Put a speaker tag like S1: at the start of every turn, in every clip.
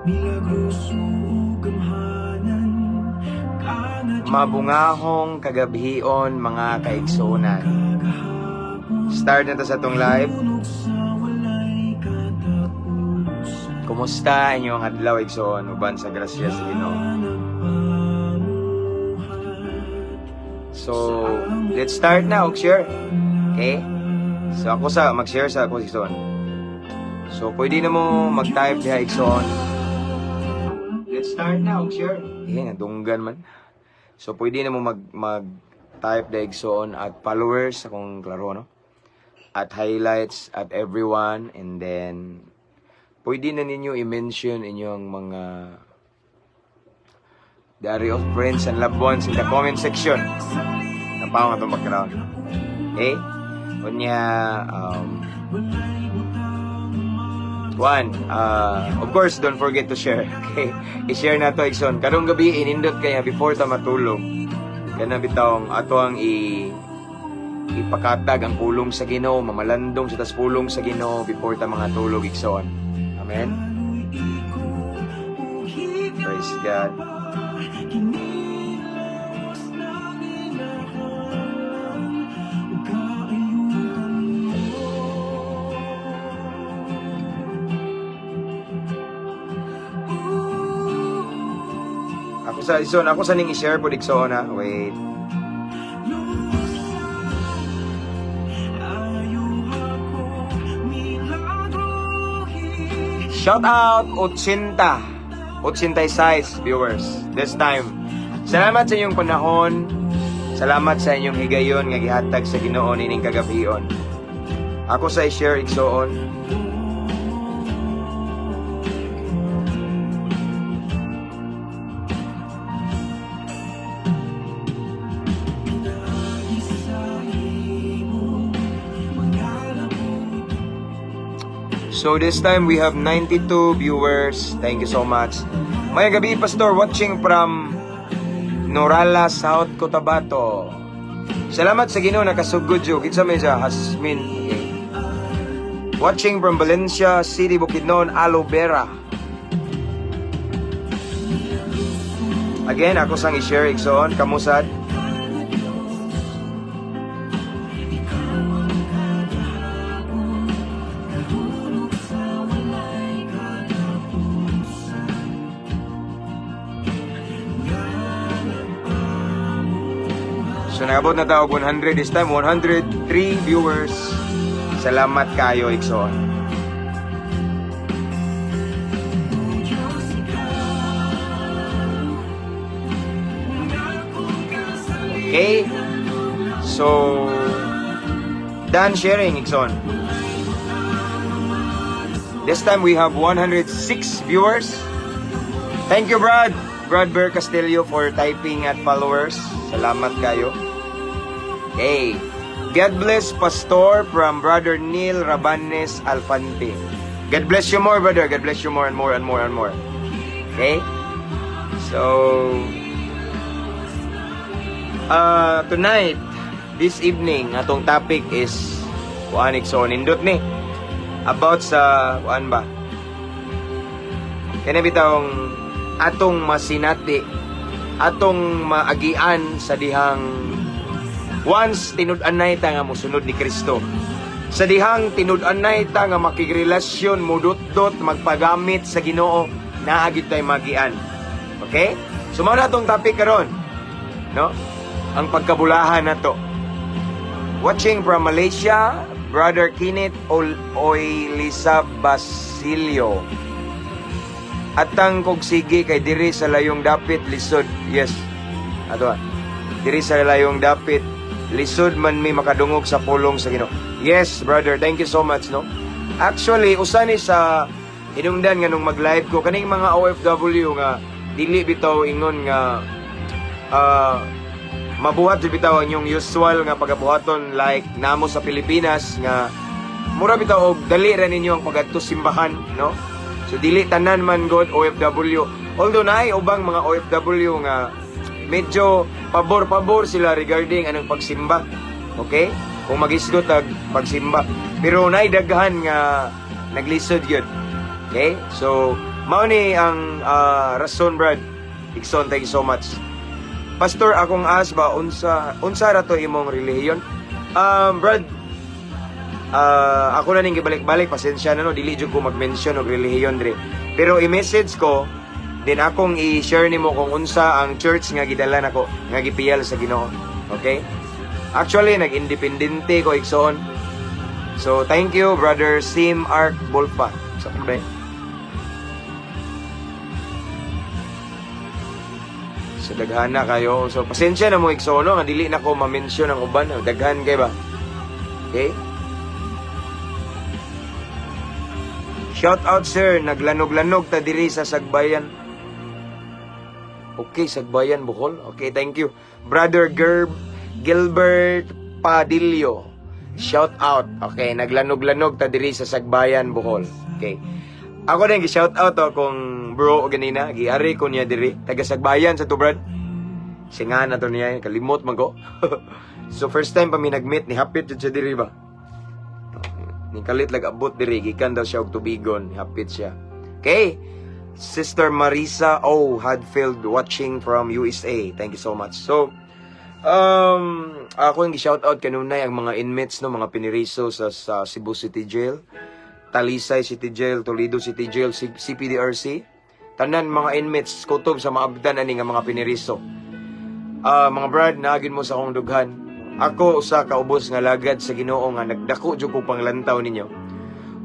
S1: Milagroso ug gamhanan ka nga
S2: Mabungahong kagabhion, mga kaigsuonan.
S1: Kagahapon.
S2: Start na ta sa atong live.
S1: Tunog sa walay katapusan.
S2: Kumusta inyong adlaw, igsoon, uban sa grasya sa Ginoo?
S1: Nagpamuhat.
S2: So, let's start na og share. Okay? So ako sa mag-share sa ako, igsoon. So pwede na mo mag-type diha, igsoon. Let's start na og share. Eh, nadunggan man. So pwede na mo mag-type diha, igsoon, at followers akong klaro, no? At highlights at everyone, and then pwede na ninyo i-mention inyong mga diary of friends and loved ones in the comment section. Napawang atong background. Okay? Unya, one, of course, don't forget to share. Okay? I-share na to, igsoon. Karong gabi, inindot kaya before ta matulog. Kana bitawng ato ang ipakatag ang pulong sa Ginoo, mamalandong sa tas pulong sa Ginoo before ta mga tulog, igsoon. Amen. Praise God.
S1: Kinilawas na ginakalang ug kaayuhan mo.
S2: Ako sa igsoon, ako sa ning i-share po, igsoon, ha. Wait.
S1: Ayo ako milagrohi.
S2: Shout out 80. 86 viewers this time. Salamat sa inyong panahon. Salamat sa inyong higayon nga gihatag sa Ginoo nining kagabion. Ako sa i-share, igsoon.
S1: Pinaagi sa imong mga labot.
S2: So this time we have 92 viewers. Thank you so much. Maayong gabii, Pastor, watching from Norala, South Cotabato. Salamat sa Ginoo, nakasugod yo. Kinsa may siya? Hasmin. Okay. Watching from Valencia City, Bukidnon, Aloe Vera. Again, ako sang i-share, igsoon. Kamusad.
S1: Ikaw ang kagahapon, kahulog sa walay katapusan nga nagpamuhat.
S2: So nakabot na tawag 100 this time, 103 viewers. Salamat kayo, igsoon.
S1: Diyos, ikaw ang akong kasaligan.
S2: Okay? So, done sharing, igsoon. This time we have 106 viewers. Thank you, Brad. Brad Bear Castillo, for typing at followers. Salamat kayo. Okay. God bless, Pastor, from Brother Neil Rabanes Alfante. God bless you more, brother. God bless you more and more and more and more. Okay? So, tonight, this evening, atong topic is, kuan, igsoon, nindot ni. About sa, kuan ba? Kaya bitawng atong masinati, atong maagian sa dihang once tinud-anay ta nga mosunod ni Kristo. Sa dihang tinud-anay ta nga makigrelasyon, mudutdot, magpagamit sa Ginoo, naa gyud tay magian. Okay? So mao na atong topic karon. No? Ang pagkabulahan nato. Watching from Malaysia, Brother Kenneth Oilisa Basilio. Atang kog sige kay diri sa layong dapit lisod. Yes. Ato ah. Diri sa layong dapit lisod man mi makadungog sa pulong sa Ginoo. Yes, brother. Thank you so much, no. Actually, usa ni sa hinungdan nga nung mag-live ko kaning mga OFW nga dili bitaw ingon nga mabuhat jud bitaw ang inyong usual nga pagabuhaton like namo sa Pilipinas nga mura bitaw og dali ra ninyo ang pagadto simbahan, no? So dili tanan man god OFW. Although naay ubang mga OFW nga medyo pabor-pabor sila regarding anong pagsimba. Okay? Kung magisgot og pagsimba. Pero naay daghan nga naglisod gyud. Okay? So Mao ni ang rason, Brad. Igsoon, thank you so much. Pastor, akong ask ba, unsa unsa ra to imong relihiyon? Brad, ako na ning gibalik-balik, pasensya na, no, dili jud ko mag-mention og relihiyon diri. Pero i-message ko, then akong i-share nimo kung unsa ang church nga gidala nako, nga gipiyal sa Ginoo. Okay? Actually, nag-independente ko, igsoon. So, thank you, Brother Sim Ark Bolfa. Sa ba? So, daghana kayo. So, pasensya na mo, igsoon, no, nga dili na ko ma-mention ang uban. Daghan kay ba? Okay? Shout out, sir, naglanog-lanog ta diri sa Sagbayan. Okay, Sagbayan, Bohol. Okay, thank you. Brother Gilbert Padillo. Shout out. Okay, naglanog-lanog ta diri sa Sagbayan, Bohol. Okay. Ako din gi-shout out to kung bro ganina, giari ko niya diri taga Sagbayan sa to, Brad. Singa na to niya, kalimot man ko. So first time pa mi nag-meet ni hapit jud siya diri ba. Ni kalit lag abot diri, gikan daw siya og tubigon, hapit siya. Okay. Sister Marisa O. Hadfield watching from USA. Thank you so much. So, ako yung gi-shout out kanunay ang mga inmates, no, mga piniriso sa Cebu City Jail, Talisay City Jail, Toledo City Jail, CPDRC. Tanan mga inmates kutob sa maabdan ani nga mga piniriso. Mga brad, naagin mo sa akong dughan. Ako usa ka ubos nga lagad sa Ginoo nga nagdako jud ko panglantaw ninyo.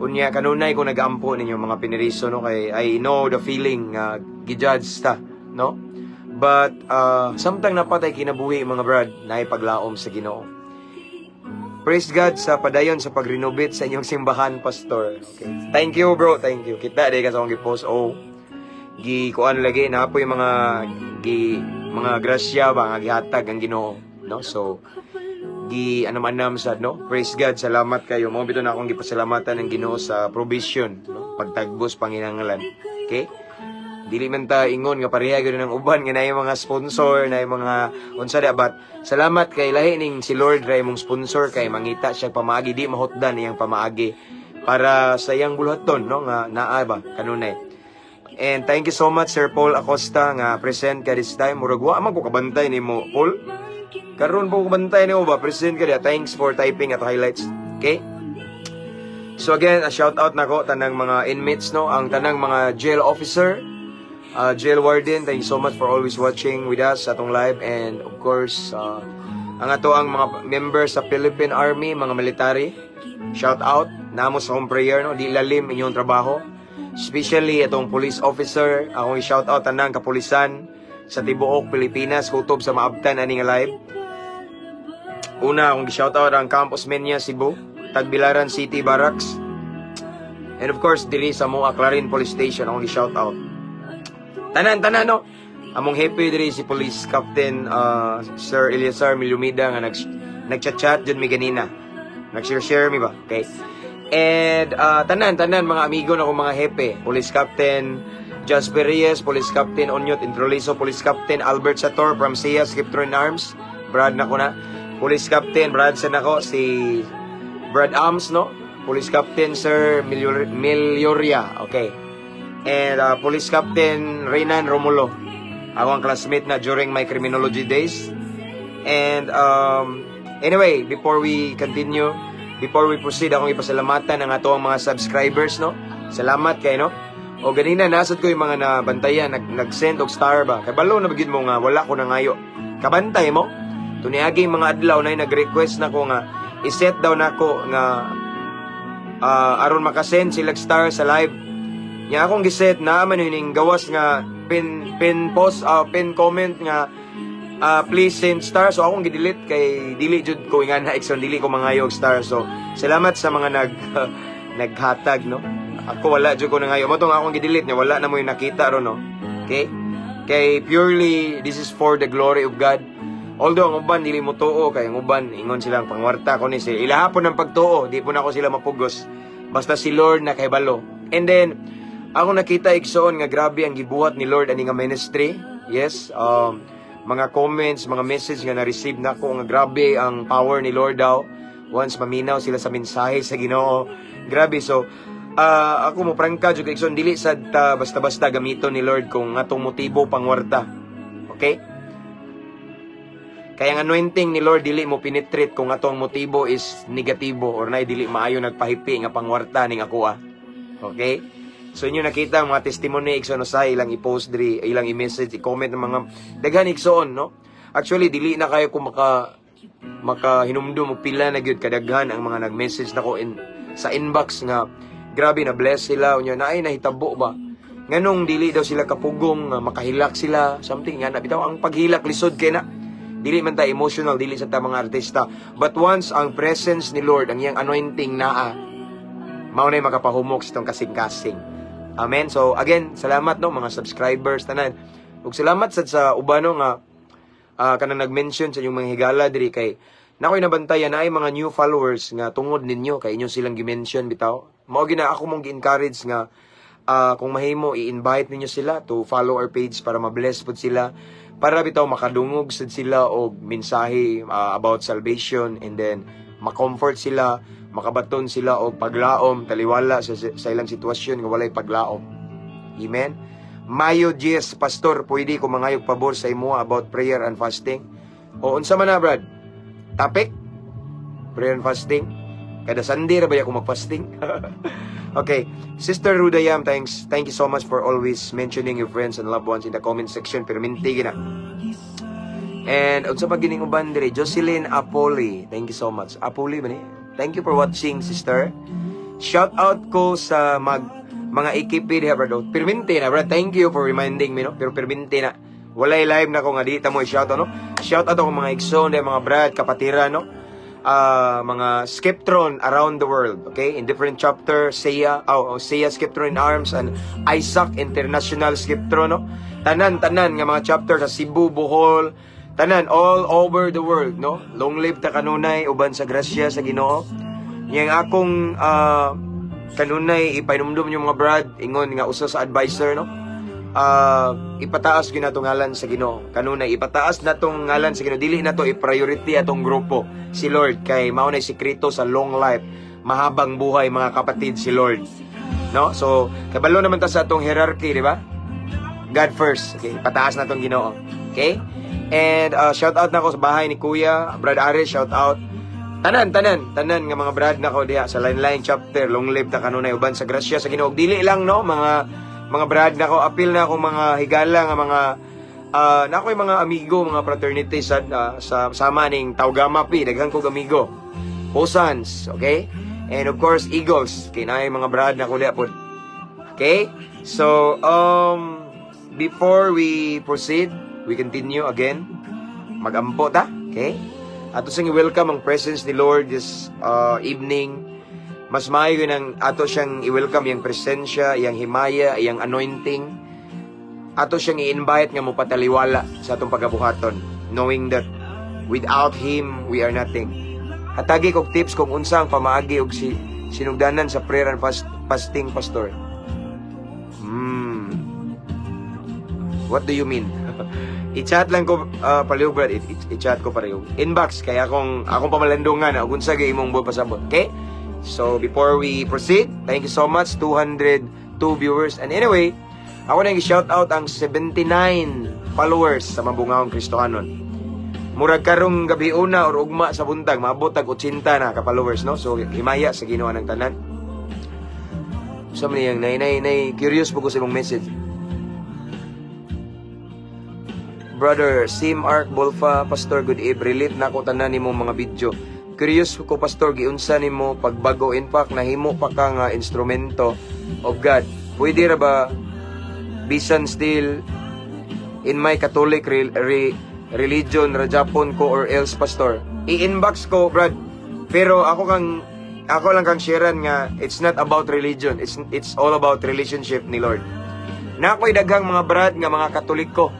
S2: Unya kanunay ko nagaampo ninyo mga piniriso, no, kay I know the feeling nga gi-judge ta, no? But samtang napatay kinabuhi, mga brad, naay paglaom sa Ginoo. Praise God sa padayon sa pag-renovate sa inyong simbahan, Pastor. Okay. Thank you, bro. Thank you. Kita di ka sa akong gi-post. Oh, gi kuan lagi na po yung mga grasya ba nga gihatag ang Ginoo, no? So gi anam-anam sad, no? Praise God, salamat kayo. Mao bitaw na akong gipasalamatan ng Ginoo sa provision, no? Pagtagbos panginahanglan. Okay? Dili man ta ingon nga pareha gyud ng uban nga naay mga sponsor, naay mga unsa da, but salamat kay lahi ning si Lord ra imong sponsor kay mangita siya pamaagi, di mahutdan iyang pamaagi para sa iyang buluhaton, no, nga naa ba kanunay. And thank you so much, Sir Paul Acosta, nga present ka this time. Murag wa man ko kabantay nimo, Paul. Karon po ko kabantay nimo ba, present ka diha. Thanks for typing at highlights. Okay? So again, a shout out nako tanang mga inmates, no, ang tanang mga jail officer, jail warden, thank you so much for always watching with us sa atong live, and of course, ang ato ang mga members sa Philippine Army, mga military. Shout out namo sa akong prayer, no, di lalim inyong trabaho. Especially atong police officer, akong i-shout out tanang kapulisan sa tibuok Pilipinas kutob sa maabtan ani nga live. Una, akong gi-shout out ang Camp Osmeña, Cebu, Tagbilaran City Barracks. And of course, diri sa Moa Clarin Police Station akong gi-shout out. Tanan tanan, no. Among hepe diri si Police Captain Sir Eliazar Milumida nga nagchat-chat jud mi ganina. Nag-share-share mi ba? Okay. And tanan tanan mga amigo na akong mga hepe, Police Captain Jasper Reyes, Police Captain Onyot Introliso, Police Captain Albert Sator from SIA Scepter Arms, Brad na ko na. Police Captain Brad sa nako si Brad Arms, no? Police Captain Sir Melioria, okay. And Police Captain Reynan Romulo. Ako ang classmate na during my criminology days. And anyway, before we continue, before we proceed, akong ipasalamatan ang ato ang mga subscribers, no? Salamat kay, no? O ganina, nasad ko yung mga nabantayan, nag-send og star ba? Kay balo na bagid mo nga, wala ko na ngayo. Kabantay mo? Tuniaging mga adlaw na nag-request na ko nga, iset daw nako nga aron makasend sila star sa live. Nya akong giset na man yun gawas nga pin post, pin comment nga please send star, so akong gi-delete kay dili jud ko ingana, igsoon, dili ko mangayo og star. So salamat sa mga naghatag, no? Ako wala jud ko nangayo mo tong akong gi-delete nya wala na mo yung nakita ron, no? Okay, kay purely this is for the glory of God. Although ang uban dili mo tuo kay ang uban ingon silang pangwarta ko ni sila, ilahapon ang pagtuo, di po nako sila mapugos basta si Lord na kahibalo. And then ako nakita, igsoon, nga grabe ang gibuhat ni Lord ani nga ministry. Yes, mga comments, mga message nga na-receive nako nga grabe ang power ni Lord daw once maminaw sila sa mensahe sa Ginoo. Grabe. So Ako mo prangka jud, igsoon, dili sad ta basta-basta gamiton ni Lord kung atong motibo pangwarta. Okay? Kaya ang anointing ni Lord dili mo penetrate kung atong motibo is negatibo or nay dili maayo nagpahipi nga pangwarta ning ako ah. Okay? So inyo nakita ang mga testimony, igsoon, usay ilang i-post diri, ilang i-message, i-comment ng mga daghan, igsoon, no? Actually, dili na kayo kung maka makahinumdum og pila na gyud kadaghan ang mga nag-message nako sa inbox nga grabe na bless sila, unya naay nahitabo ba, nganong dili daw sila kapugong nga makahilak sila, something nga na bitaw. Ang paghilak lisod kay na dili man ta emotional, dili sa ta mga artista, but once ang presence ni Lord, ang iyang anointing naa, mao na makapahumok sa itong kasing-kasing. Amen. So again, salamat, no, mga subscribers tanan, ug salamat sad sa ubano nga kanang nag-mention sa inyong mga higala diri, kay nakoy nabantayan na ay mga new followers nga tungod ninyo, kay inyo silang gi-mention bitaw. Mao gina ako mong gi-encourage nga kung mahimo, i-invite ninyo sila to follow our page para ma-bless pud sila, para bitaw makadungog sad sila og mensahe about salvation, and then ma-comfort sila, makabaton sila og paglaom, taliwala sa ilang sitwasyon nga walay paglaom. Amen. Mayo Diez, "Pastor, pwede ko mangayog pabor sa imo about prayer and fasting?" O unsa man na, Brad? Topic? Prayer and fasting? Kada Sunday ra ba ako mag-fasting? Okay. Sister Rudayam, thanks. Thank you so much for always mentioning your friends and loved ones in the comment section. Pero minti gina. And unsa pa gining uban diri? Jocelyn Apoli. Thank you so much. Apoli ba ni? Thank you for watching, sister. Shout out ko sa mga AKP diha, bro. Perminti na, bro. Thank you for reminding me, no? Pero perminti na. Walay live na ko nga di ta mo i-shout out, no? Shout out ako mga igsoon, diha, mga brad, kapatira, no? Mga Skeptron around the world, okay? In different chapter, Seiya, oh, Seiya Skeptron in Arms and Isaac International Skeptron, no? Tanan, tanan nga mga chapter sa Cebu, Bohol, tanan, all over the world, no? Long live ta kanunay, uban sa grasya sa Ginoo. Yang akong kanunay ipainumdum yung mga brad, ingon nga usa sa advisor, no? Ipataas gyud nato ngalan sa Ginoo. Kanunay ipataas natong ngalan sa Ginoo. Dili nato i-priority atong grupo, si Lord, kay mao nay sekreto sa long life, mahabang buhay, mga kapatid, si Lord. No? So, kabalo naman ta sa atong hierarchy, di ba? God first. Okay, pataas na tong Ginoo. Okay? And shout out na ako sa bahay ni Kuya, Brad Aris, shout out. Tanan, tanan, tanan nga mga brad nako diha sa Line Line chapter, long live ta kanunay uban sa grasya sa Ginoo. Dili lang, no, mga brad nako, apil na akong mga higala nga mga na ako'y mga amigo, mga fraternity sa sama ning Tau Gamma Pi, daghan kog amigo. Posans, okay? And of course, Eagles, kay naay mga brad nako diha pod. Okay? So, before we proceed, we continue again. Magampo ta, okay? Ato siyang i-welcome ang presence ni Lord this evening. Mas maayo nang ato siyang i-welcome iyang presensya, iyang himaya, iyang anointing. Ato siyang i-invite nga mopataliwala sa atong pagabuhaton, knowing that without Him, we are nothing. "Hatagi kog tips kung unsa ang pamaagi og si sinugdanan sa prayer and fasting, Pastor." What do you mean? I-chat lang ko palihog, brad, i-chat ko pareho. Inbox kay akong pamalandungan ug unsa gyud imong buot pasabot. Okay? So before we proceed, thank you so much, 202 viewers. And anyway, ako nang shout out ang 79 followers sa Mabungahong Kristohanon. Murag karong gabi una or ugma sa buntag, maabot tag 80 na ka followers, no? So himaya sa Ginoo ng tanan. Sa man niyang nay nay nay curious po ko sa imong message. Brother Sim Ark Bolfa, "Pastor, good eve. Relate na ako tanan nimo mga video. Curious ko, Pastor, giunsa nimo pagbago? In fact, nahimo pa ka nga instrumento of God. Pwede ra ba bisan still in my Catholic religion ra japon ko or else, Pastor?" I-inbox ko, Brad. Pero ako lang kang sharean nga it's not about religion. It's all about relationship ni Lord. Na ako'y daghang mga brad nga mga Katoliko.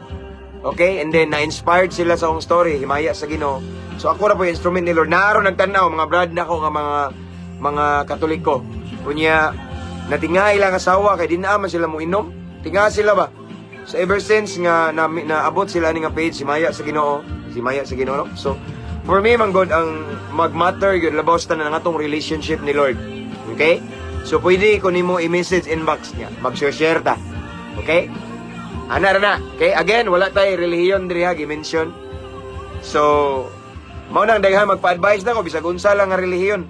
S2: Okay? And then na-inspired sila sa akong story, himaya sa Ginoo. So ako ra po yung instrument ni Lord. Naaro nagtan-aw mga brad nako nga mga Katoliko. Unya natinga ilang asawa kay di na man sila mo inom. Tinga sila ba? So ever since nga na, naabot sila ni nga page, himaya sa Ginoo, himaya sa Ginoo, no? So for me man god ang magmatter gyud labaw sa tanan ang atong relationship ni Lord. Okay? So pwede ko nimo i-message inbox niya. Mag-share ta. Okay? Ana ra na. Okay? Again, wala tay relihiyon diri ha gi-mention. So, mao nang daghan magpa-advise na ko bisag unsa lang nga relihiyon.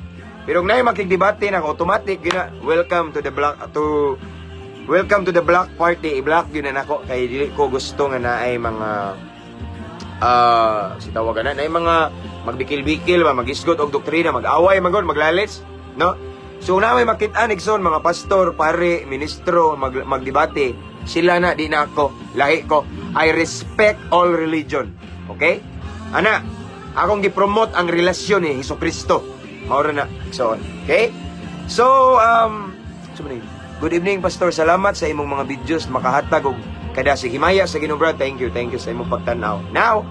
S2: Pero kung naay makigdebate na ako, automatic gyud na, welcome to the block party. I-block gyud na nako kay dili ko gusto nga naay mga si tawagan na naay mga magbikil-bikil ba, magisgot og doktrina, mag-away man gud, maglalits, no? So na may makita igsoon, mga pastor, pare, ministro, magdebate, sila na, di na ako, lahi ko. I respect all religion. Okay? Ana, akong gi-promote ang relasyon ni Hesus Kristo. Mao ra na, igsoon. Okay? So, man, good evening, Pastor. Salamat sa imong mga videos makahatag og kadasig. Himaya sa Ginoo, brad. Thank you sa imong pagtan-aw. Now,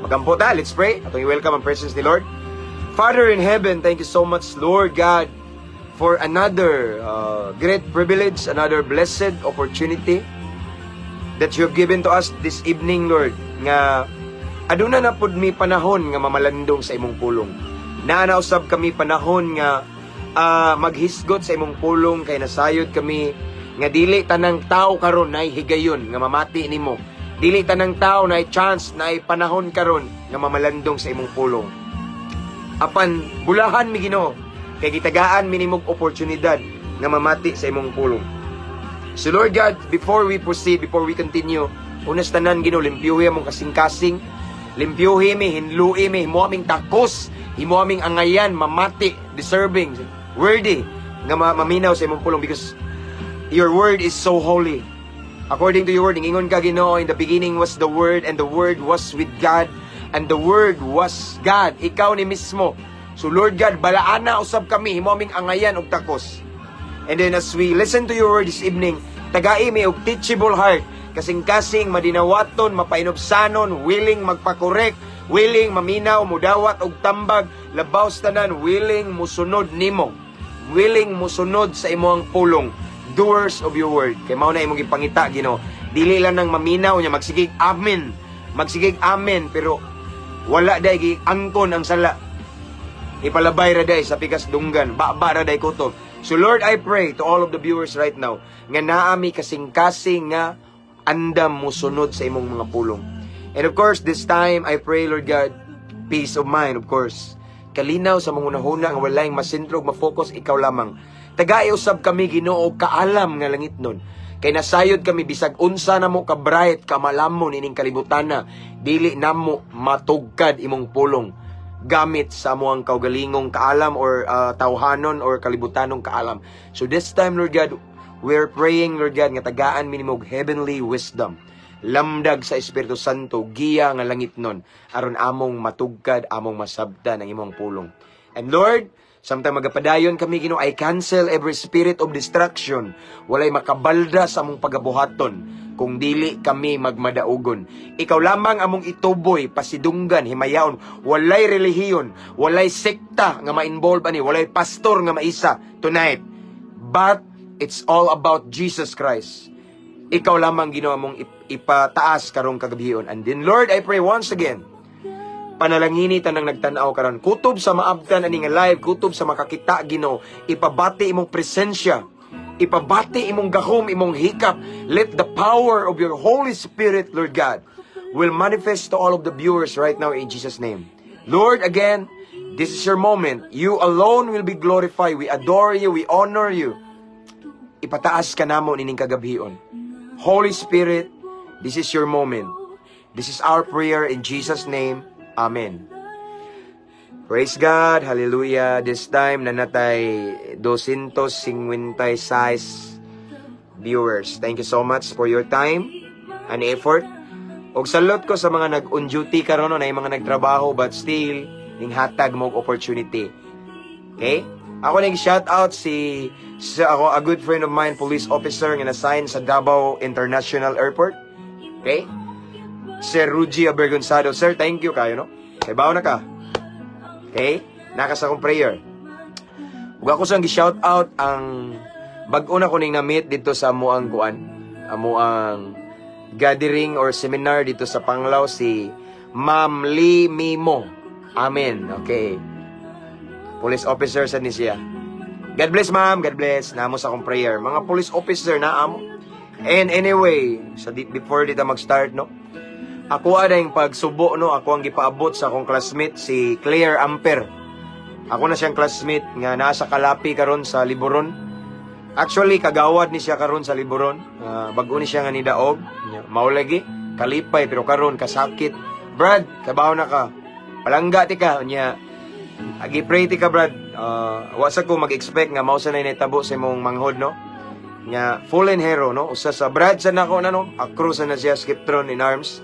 S2: magampo ta, let's pray. Atong i-welcome ang presence ni Lord. Father in heaven, thank you so much, Lord God, for another great privilege, another blessed opportunity that you have given to us this evening, Lord, nga aduna na pud mi panahon nga mamalandong sa imong pulong. Naa usab kami panahon nga maghisgot sa imong pulong kay nasayod kami nga dili tanang tao karon nay higayon nga mamati nimo. Dili tanang tao nay chance, nay panahon karon nga mamalandong sa imong pulong. Apan bulahan mi, Ginoo, kay gitagaan mi nimog oportunidad nga mamati sa imong pulong. So Lord God, before we proceed, before we continue, unas tanan, Ginoo, limpyuhi among kasing-kasing, limpyuhi mi, hinlui mi, himo aming takos, himo aming angayan, mamati, deserving, worthy, nga maminaw sa imong pulong because your word is so holy. According to your word, ingon ka, Ginoo, "In the beginning was the Word, and the Word was with God, and the Word was God." Ikaw ni mismo. So Lord God, balaana usab kami, himo aming angayan og takos. And then as we listen to your word this evening, tagai mi og teachable heart, kasing-kasing madinawaton, mapainubsanon, willing magpa-correct, willing maminaw, mudawat og tambag, labaw sa tanan, willing musunod nimo. Willing musunod sa imong pulong. Doers of your word. Kay mao na imong gipangita, Ginoo. Dili lang nang maminaw niya, magsigig amen. Magsigig amen, pero wala day giangkon ang sala. Ipalabay ra day sa pikas dunggan, baba ra day kutob. So Lord, I pray to all of the viewers right now nga naa mi kasing-kasing nga andam musunod sa imong mga pulong. And of course, this time I pray, Lord God, peace of mind, of course. Kalinaw sa mga hunahuna nga walay masentro ug ma-focus ikaw lamang. Tagai usab kami, Ginoo, kaalam nga langit nun. Kay nasayod kami bisag unsa namo ka bright kamalamon ining kalibutana, dili namo matugkad imong pulong gamit sa amoang kaugalingong kaalam or tawhanon or kalibutanong kaalam. So this time, Lord God, we're praying, Lord God, nga tagaan mi nimo og heavenly wisdom. Lamdag sa Espiritu Santo, giya nga langit nun, aron among matugkad, among masabtan ang imong pulong. And Lord, samtang magapadayon kami, Ginoo, I cancel every spirit of distraction. Walay makabalda sa among pagabuhaton kung dili kami magmadaugon. Ikaw lamang among ituboy, pasidunggan, himayaon. Walay relihiyon, walay sekta nga ma-involve ani, walay pastor nga maisa tonight. But it's all about Jesus Christ. Ikaw lamang, Ginoo, among ipataas karong kagabion. And then Lord, I pray once again, panalangini tanang nagtan-aw karon. Kutob sa maabtan ani nga live, kutob sa makakita, Ginoo, ipabati imong presensya. Ipabati imong gahom, imong hikap. Let the power of your Holy Spirit, Lord God, will manifest to all of the viewers right now in Jesus' name. Lord, again, this is your moment. You alone will be glorified. We adore you, we honor you. Ipataas ka namo nining kagabhion. Holy Spirit, this is your moment. This is our prayer in Jesus' name. Amen. Praise God. Hallelujah. This time, naa na tay 256 viewers. Thank you so much for your time and effort. Og salute ko sa mga nag-on duty karon, no, na yung mga nagtrabaho but still ning hatag mo og opportunity. Okay? Ako ning shout out si sa ako a good friend of mine, police officer nga na-assign sa Davao International Airport. Okay? Sir Ruji Abergonzado. Sir, thank you kayo, no? Kay na ka. Okay? Naa ka sa akong prayer. Ug ako sang gi-shout out ang bag-o na ko ning na-meet dito sa amuang kuan, amuang gathering or seminar dito sa Panglao, si Ma'am Lee Mimo. Amen. Okay. Police officer sa ni siya. God bless, ma'am. God bless. Naa mo sa akong prayer. Mga police officer na amo. And anyway, before dita mag-start, no? Ako ada yung pagsubo, no? Ako ang gipaabot sa akong classmate, si Claire Amper. Ako na siyang classmate nga nasa Kalapi karon sa Liboron. Actually, kagawad ni siya karon sa Liboron. Bago ni siya nga nidaog. Nya, mao lagi, kalipay, pero karon kasakit. Brad, kabaw na ka. Palangga ti ka. Nya, agi pray ti ka, Brad. Wa sa ko mag-expect nga mao sa na nahitabo sa imong manghod, no? Nga fallen hero, no? Usa sa Brad sa nako na, no? Akro sa na siya Skiptron in arms.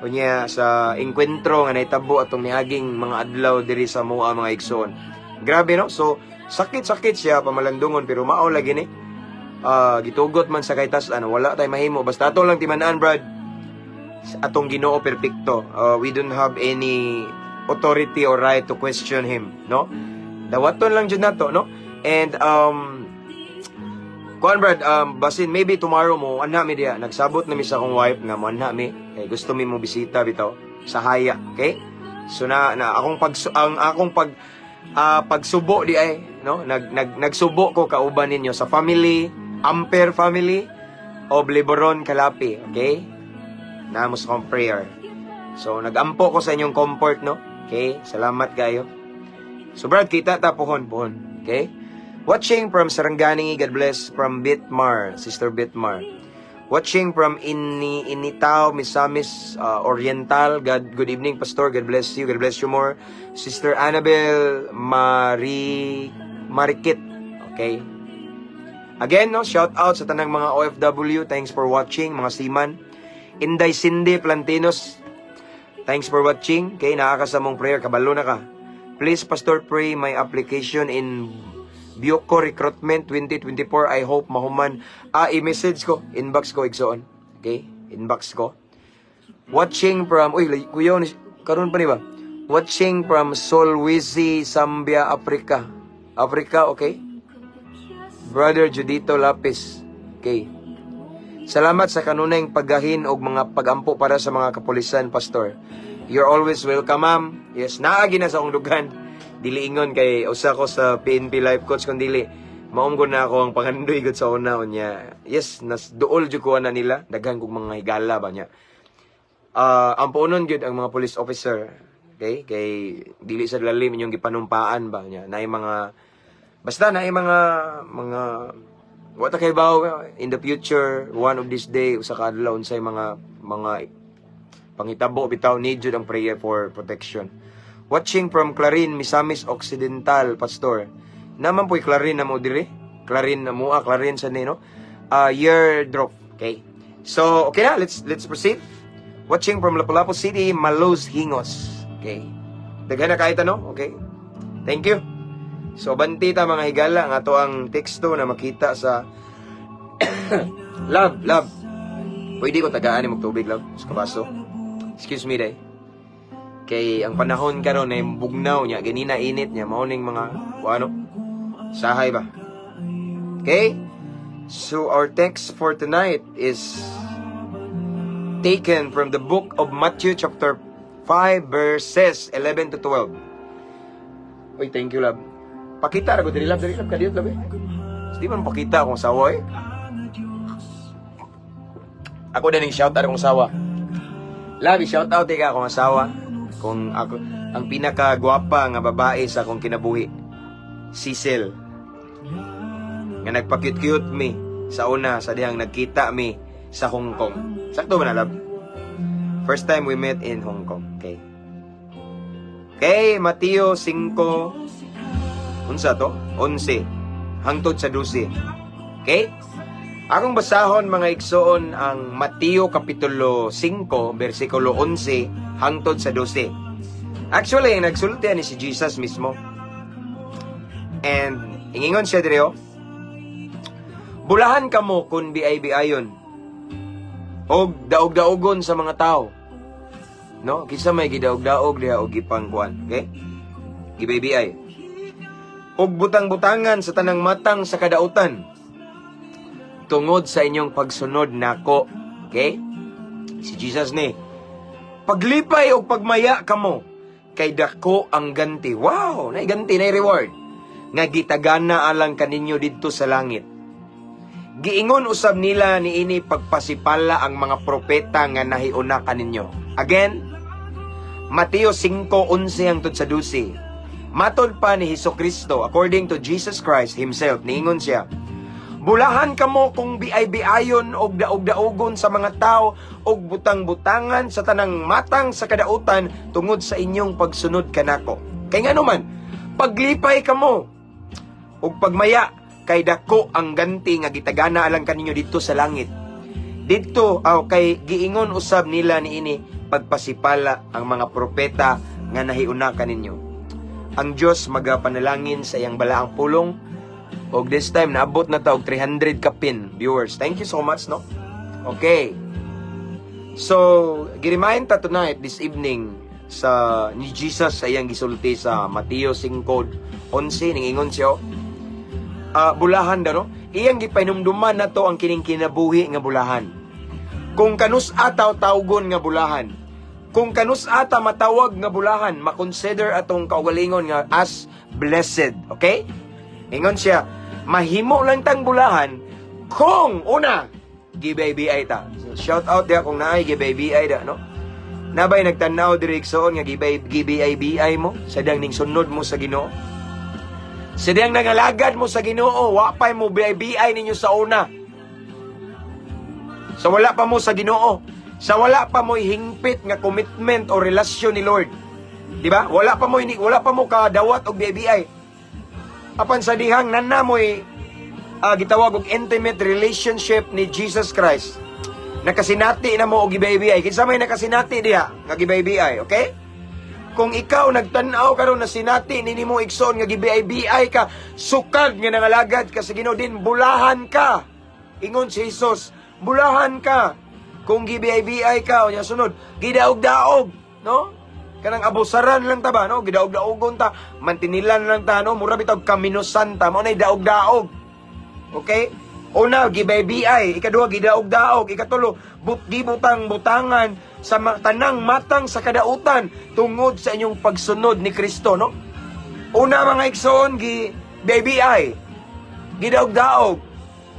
S2: Unya sa engkwentro nga nahitabo atong niaging mga adlaw diri sa mua, mga igsoon. Grabe, no? So sakit-sakit siya pamalandungon, pero mao lagi ni. Gitugot man sa kaitas-an, wala tay mahimo basta ato lang timan-an, Brad. Atong Ginoo perpekto. We don't have any authority or right to question him, no? Dawaton lang jud nato, no? And kuan, Brad, basin maybe tomorrow mo anha mi diya. Nagsabot na mi sa akong wife nga mo anha mi. Kay gusto mi mo bisita bitaw sa haya, okay? So na na akong pag ang akong pag pagsubo di ay, no? Nag nag nagsubo ko kauban ninyo sa family, Amper family of Liboron Calapi, okay? Naa mo sa akong prayer. So nagampo ko sa inyong comfort, no? Okay? Salamat kayo. So Brad, kita ta pohon pohon, okay? Watching from Sarangani, God bless, from Bitmar, Sister Bitmar. Watching from Initao, Misamis Oriental. God, good evening, Pastor. God bless you. God bless you more. Sister Annabel Marie Marikit. Okay. Again, no, shout out sa tanang mga OFW. Thanks for watching, mga seaman. Inday Cindy Plantinos. Thanks for watching. Okay, naa ka sa among prayer. Kabalo na ka. Please, Pastor, pray my application in Buco Recruitment 2024. I hope mahuman. Ah, i-message ko. Inbox ko, igsoon. Okay? Inbox ko. Watching from, uy, kuya, karon pa ni ba? Watching from Solwezi, Zambia, Africa. Africa, okay? Brother Judito Lapis. Okay. Salamat sa kanunayng paggahin og mga pagampo para sa mga kapulisan, Pastor. You're always welcome, ma'am. Yes, naagi na sa akong dugan. Dili ingon kay usa ko sa PNP life coach kun dili. Maom ko na ako ang pangandoy gud sa una unya. Yes, nas duol jud ko na nila. Daghan kog mga higala ba niya. Ang puonon gyud ang mga police officer. Okay? Kay dili sa lalim inyong gipanumpaan ba niya. Naay mga basta naay mga wa ta kay baw in the future, one of this day, usa ka adlaw, unsay mga panghitabo bitaw. Need jud ang prayer for protection. Watching from Clarin, Misamis Occidental, Pastor. Naman po'y Clarin na mo diri. Clarin na mo, Clarin sa nino. Year drop. Okay. So, okay na, let's proceed. Watching from Lapu-Lapu City, Maluz Hingos. Okay. Daghan na kahit ano, okay? Thank you. So, banti ta, mga higala, ang ato ang teksto na makita sa. Love, love. Pwede ko tagaan ni tubig, love, sa kabaso. Excuse me, day. Kay ang panahon karon ay bugnaw niya, ganina init niya, mao ning mga ano, sahay ba. Okay? So our text for tonight is taken from the book of Matthew chapter 5 verses 11 to 12. Uy, thank you, love. Pakita ra ko diri, love, diri, love, kadiyot, love, eh. Di man pakita akong sawa eh. Ako din yung shout out akong sawa. Love, shout out ka akong asawa. Kung ako ang pinakagwapa nga babae sa akong kinabuhi. Cecil. Nga nagpa-cute-cute mi sa una sa dihang nagkita mi sa Hong Kong. Sakto ba na, love? First time we met in Hong Kong. Okay. Okay, Mateo 5, unsa to? 11 hangtod sa 12. Okay? Akong basahon, mga igsoon, ang Mateo kapitulo 5 bersikulo 11 hangtod sa 12. Actually, ang nagsulti ani si Jesus mismo. And ingingon siya diri oh. Bulahan kamo kung biay-biayon og daog-daogon sa mga tao. No? Kinsa may gidaog-daog diha og gipangkuan, okay? Gibiay-biay. Og butang-butangan sa tanang matang sa kadautan tungod sa inyong pagsunod nako. Okay? Si Jesus ni. Paglipay og pagmaya kamo kay dako ang ganti. Wow, nay ganti, nay reward. nga gitagana alang kaninyo didto sa langit. Giingon usab nila niini pagpasipala ang mga propeta nga nahiuna kaninyo. Again, Mateo 5:11 hangtod sa 12. Matod pa ni Hesus Kristo, according to Jesus Christ himself, niingon siya, "Bulahan kamo kung biay-biayon og daog-daogon sa mga tao og butang-butangan sa tanang matang sa kadautan tungod sa inyong pagsunod kanako. Kay ngano man, paglipay kamo ug pagmaya kay dako ang ganti nga gitagana alang kaninyo didto sa langit. Didto aw kay giingon usab nila niini pagpasipala ang mga propeta nga nahiuna kaninyo." Ang Dios magapanalangin sa iyang balaang pulong og this time naabot na ta og 300 kapin viewers. Thank you so much, no? Okay. So, gi-remind ta tonight, this evening, sa ni Jesus sa iyang gisulti sa Mateo 5:11, ningingon siya, bulahan daw, no? Iyang gipahinumduman na to ang kining kinabuhi nga bulahan. Kung kanus ataw tawgon nga bulahan, kung kanus ata matawag nga bulahan, makonsider atong kaugalingon nga as blessed, okay? Ingon siya, mahimo lang tang bulahan kung una, gibay-BI ta. So, shout out diha kung naay gibay-BI da, no? Nabay nagtanaw diri, igsoon, nga gibay gibay-BI mo sa dang ning sunod mo sa Ginoo. Sa dang nangalagad mo sa Ginoo, wa pay mo BI ninyo sa una. Sa wala pa mo sa Ginoo, sa wala pa mo hingpit nga commitment o relasyon ni Lord. Di ba? Wala pa mo kadawat og BI. Apan sa dihang nanamoy gitawag og intimate relationship ni Jesus Christ. Nakasinati na mo og gibay-BI. Kinsa may nakasinati diha nga gibay-BI, okay? Kung ikaw nagtan-aw karon na sinati ni nimo, igsoon, nga gibay-BI ka sukad nga nangalagad ka sa Ginoo din, bulahan ka. Ingon si Jesus, bulahan ka kung gibay-BI ka. Unya sunod, gidaog-daog, no? Kanang abusaran lang ta ba, no? Gidaog-daogon ta, mantinilan lang ta, no? Mura bitaw kaminusan ta, mao nay daog-daog. Okay? Una, gibay-BI. Ikaduha, gidaog-daog. Ikatulo, gibutang-butangan sa tanang matang sa kadautan tungod sa inyong pagsunod ni Kristo, no? Una, mga igsoon, gi BI. Gidaog-daog.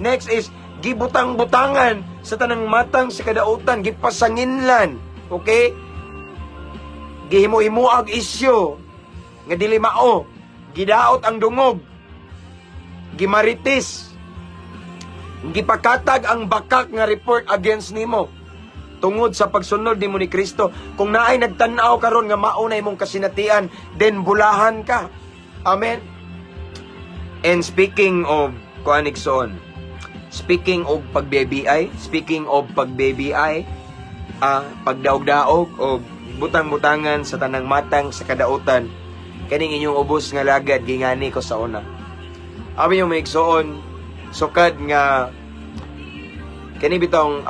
S2: Next is gibutang-butangan sa tanang matang sa kadautan, gipasanginlan. Okay? Gihimo-himuag isyu nga dili mao. Gidaot ang dungog. Gimaritis. Gipakatag ang bakak nga report against nimo tungod sa pagsunod nimo ni Kristo. Kung naay nagtan-aw karon nga mao na imong kasinatian, then bulahan ka. Amen. And speaking of kuan, igsoon, speaking of pag-BBI, speaking of pag-BBI, pagdaog-daog o butang-butangan sa tanang matang sa kadautan, kaning inyong ubos nga lagad gingani ko sa una. Abi yung mga igsoon, sukad nga kani bitong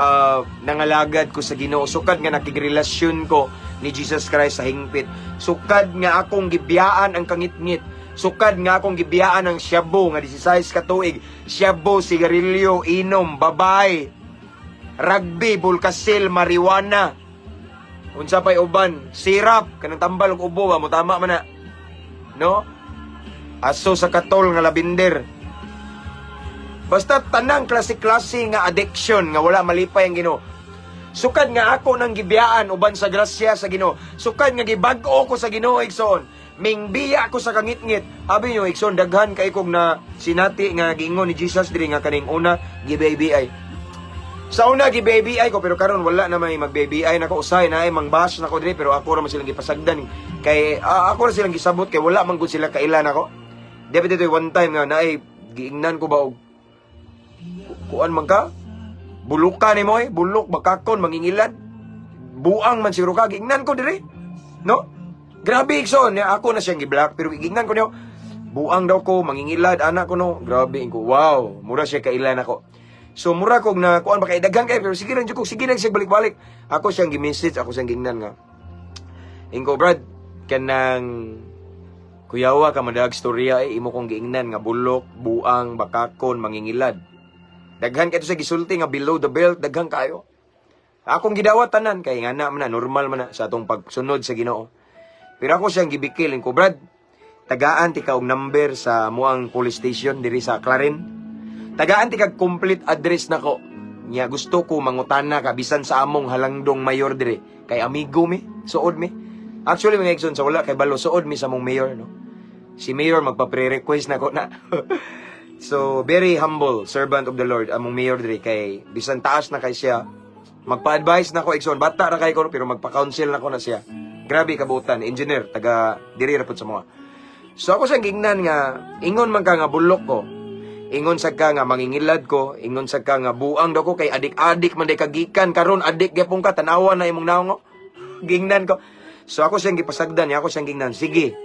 S2: nangalagad ko sa Ginoo, sukad nga nakigrelasyon ko ni Jesus Christ sa hingpit, sukad nga akong gibiyaan ang kangitngit, sukad nga akong gibiyaan ang shabu nga 16 ka tuig, shabu, sigarilyo, inom, babay, rugby, bulkasil, marijuana, unsa pay uban, sirap kanang tambal og ubo ba mo, tama man na, no? Aso sa katol nga labinder. Basta tanang klase-klase nga addiction nga wala malipay ang Ginoo. Sukad nga ako nang gibiyaan uban sa grasya sa Ginoo. Sukad nga gibag-o ko sa Ginoo, igsoon. Mingbiya ko sa kangitngit. Abi nyo, igsoon, daghan kay kog na sinati nga giingon ni Jesus diri nga kaning una gibaby. Sa una gibaby ko, pero karon wala na may magbaby nako. Usay na ay mangbash nako diri, pero ako ra man silang gipasagdan kay ako ra silang gisabot kay wala man gud sila kailan ako. Dapat dito one time nga naay giingnan ko ba og kuan man ka, bulukan ni mo eh, bulok, bakakon, mangingilad, buang man siguro ka, giingnan ko dire, no? Grabe, igsoon, niya, ako na siyang gi-block, pero giingnan ko niyo, buang daw ko, mangingilad, anak ko, no? Grabe ko, wow, mura siya kailan ako. So mura kog na kuan ba kay daghan kay, pero sige lang jud ko, sige lang siya balik-balik. Ako siyang gi-message, ako siyang giingnan nga. Ingko, "Brad, kanang kuyawa ka madag storya eh, imo kong giingnan nga bulok, buang, bakakon, mangingilad." Daghan kay sa gisulti nga below the belt, daghan kayo. Akong gidawat tanan kay nga na man na, normal man na sa atong pagsunod sa Ginoo. Pero ako siyang gibikil ko, "Brad, Tagaan ti ka og number sa muang police station diri sa Clarin. Tagaan ti kag complete address nako. Nya gusto ko mangutana ka bisan sa among halangdong mayor diri kay amigo mi, suod mi. Actually, mga igsoon, sa wala kay balo, suod mi sa among mayor, no. Si mayor magpa-pre-request na ko na. So very humble servant of the Lord among mayor diri kay bisan taas na kay siya, magpa-advise na ko, igsoon. Bata ra kay ko pero magpa-counsel na ko na siya. Grabe kabutan, engineer, taga diri ra pud sa mga. So ako sa gingnan nga ingon man ka nga bulok ko. Ingon sa ka nga mangingilad ko, ingon sa ka nga buang daw ko kay adik-adik man day kagikan karon, adik gyapon ka, tan-awa na imong naong. Gingnan ko. So ako siyang gipasagdan niya, ako siyang gingnan, sige.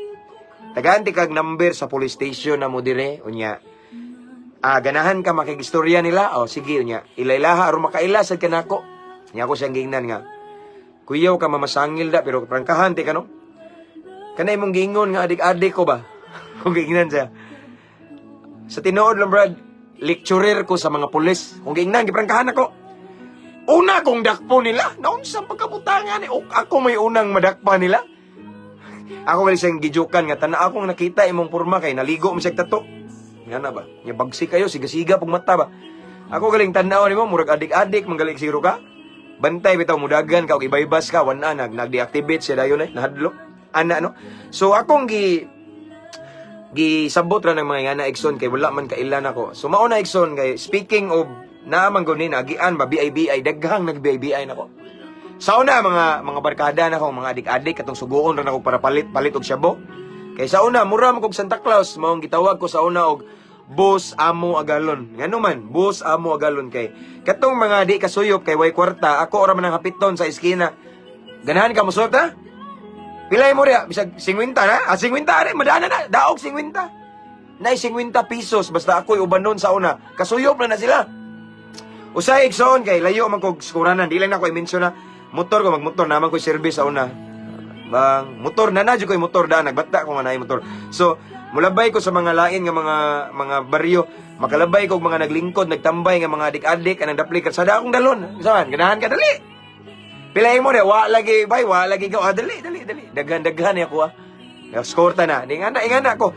S2: Tagaan ti kag number sa police station na mo dire, unya. Ah, ganahan ka makigistorya nila? O sige, unya. Ilaylaha aron makaila sad kanako. Nya ako siyang gingnan nga, kuyaw ka mamasangil da pero prangkahan ti ka, no. Kana imong giingon nga adik-adik ko ba? Kung giingnan siya. Sa tinuod lang, brad, lecturer ko sa mga pulis. Kung giingnan, giprangkahan ako. Una kong dakpo nila, naunsa pagkabutangan eh. O, ako may unang madakpa nila. Ako gali siyang gijukan nga tana akong nakita imong porma kay naligo mo siya tato. Nga na ba? Nya bagsi kayo, siga-siga pug mata ba. Ako galing tan-aw nimo, murag adik-adik manggaling siguro ka. Bantay bitaw mudagan ka og ibaybas ka, wana nag nag-deactivate siya dayon eh, nahadlok. Ana, no. So akong gisabot ra ng mga ngana, igsoon, kay wala man kailan ako. So mao na, igsoon, kay speaking of naa man gud ni naagian ba BIBI, daghang nag BIBI nako. Sa una mga barkada na ko, mga adik-adik katong suguon ra nako para palit palit og shabu. Kay sa una mura man kog Santa Claus, mao ang gitawag ko sa una og Boss Amo Agalon. Ngano man, Boss Amo Agalon? Kay katong mga di kasuyop kay way kwarta, ako ora man ang hapiton sa eskina. Ganahan ka mosuyop ta? Pilay mo riya, bisag 50 na, ah, 50 ari, madana na, daog 50. Nay 50 pesos, basta ako'y ubanon sa una. Kasuyop na na sila. Usay, igsoon, kay layo man kog skuranan, di lang na ako i-mention na motor ko, magmotor naman ko service sa una. Bang motor na na jud ko'y motor daan, nagbata ko nga naay motor. So, mulabay ko sa mga lain nga mga baryo, makalabay ko og mga naglingkod, nagtambay nga mga adik-adik anang dapli kalsada akong dalon. Saan? Ganahan ka, dali. Pilayin mo de, wa lagi, bay, wa lagi ka. Ah, dali, dali, dali. Daghan-daghan ako ah. Score ta na. Di nga na, inga na ako.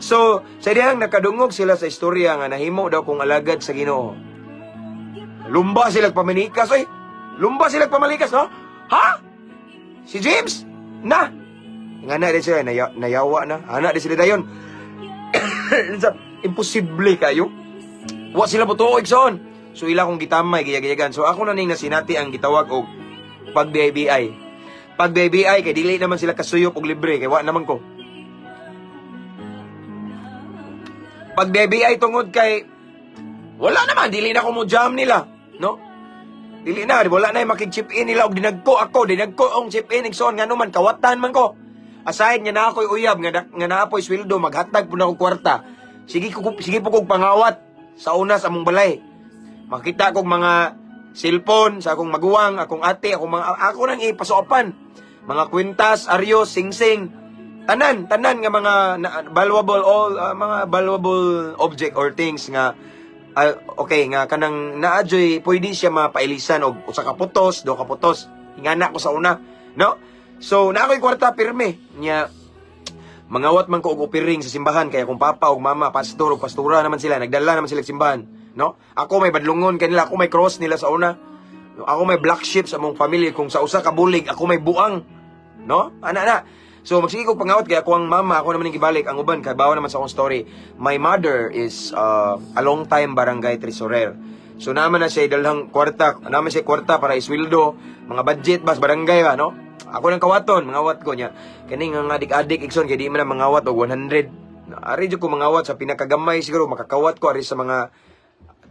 S2: So, sa dihang nakadungog sila sa istorya nga nahimo daw kong alagad sa Ginoo. Lumba sila pamanikas, oy. Lumba sila pamalikas, no? Ha? Si James? Na. Nga na din sila, nayawa na. Ana din sila dayon. Imposible kayo. Wa sila butuo, igsoon. So ila kong gitamay, giyagiyagan. So ako na ning nasinati ang gitawag og pag BIBI. Pag BIBI kay dili naman sila kasuyop og libre kay wa naman ko. Pag BIBI tungod kay wala naman, dili na ko mo jam nila, no? Dili na, wala na makig-chip in nila og dinagko ako, dinagko ang chip in, igsoon, ngano man kawatan man ko. Aside nga na ako'y uyab nga naapoy sweldo, maghatag po na akong kwarta. Sige po kog pangawat sa una sa among balay. Makita kog mga cellphone sa akong maguwang, akong ate, akong mga ako nang ipasuopan. Mga kwintas, aryos, singsing, tanan, tanan nga mga valuable all mga valuable object or things nga okay nga kanang naadyoy pwede siya mapailisan og usa ka putos, duha ka putos. Ingana ko sa una, no? So, naa ko'y kwarta pirme nya mangawat man ko og opiring sa simbahan kay akong papa ug mama pastor ug pastora naman sila, nagdala naman sila sa simbahan, no? Ako may badlungon kanila, ako may cross nila sa una. No, ako may black sheep sa among family kung sa usa ka bulig ako may buang, no? Ana na. So magsige kog pangawat kay ako ang mama, ako naman ang gibalik ang uban kay bawa naman sa akong story. My mother is a long time barangay treasurer. So naman na siya dalhang kwarta, naman siya kwarta para isweldo, mga budget bas barangay ba, no? Ako nang kawaton, mangawat ko niya. Kani nga adik-adik, igsoon, kay di man na mangawat og 100. Ari jud ko mangawat sa pinakagamay siguro makakawat ko ari sa mga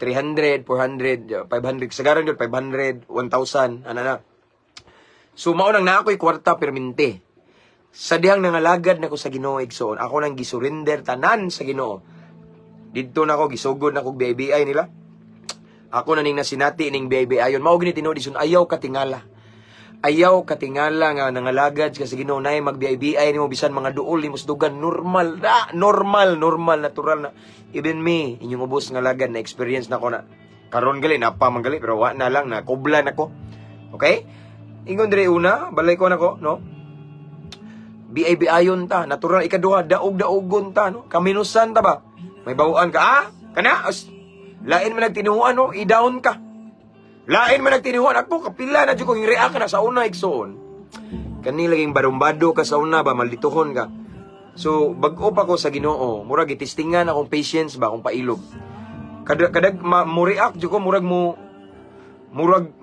S2: 300, 400, 500, sagaran jud 500, 1,000, ana na. So mao nang naa ko'y kwarta permente. Sa dihang nangalagad na ko sa Ginoo, igsoon, ako nang gisurrender tanan sa Ginoo. Didto na ko gisugod na kog BIBI nila. Ako na ning nasinati ning BIBI ayon. Mao gini tinuod, igsoon, ayaw katingala. Ayaw katingala nga nangalagad ka sa Ginoo nay mag-BIBI nimo bisan mga duol nimo dugan, normal na, normal, normal, natural na. Even me, inyong ubos nga lagad na experience na ko na. Karon gali napa man gali pero wa na lang na kubla na ko. Okay? Ingon dire una, balay ko nako, no? BI-BIyon ta, natural. Ikaduha, daog-daogon ta, no? Kaminusan ta ba? May bawaan ka, ah? Kana? As, lain man nagtinuan, no? I-down ka. Lain man nagtinuan. Ako, kapila na dyan ko, yung react na sa una, igsoon. Kani laging barumbado ka sa una ba, maldituhon ka. So, bag-o pa ko sa Ginoo, murag gitistingan akong patience ba, akong pailob. Kadag mo react jud ko, murag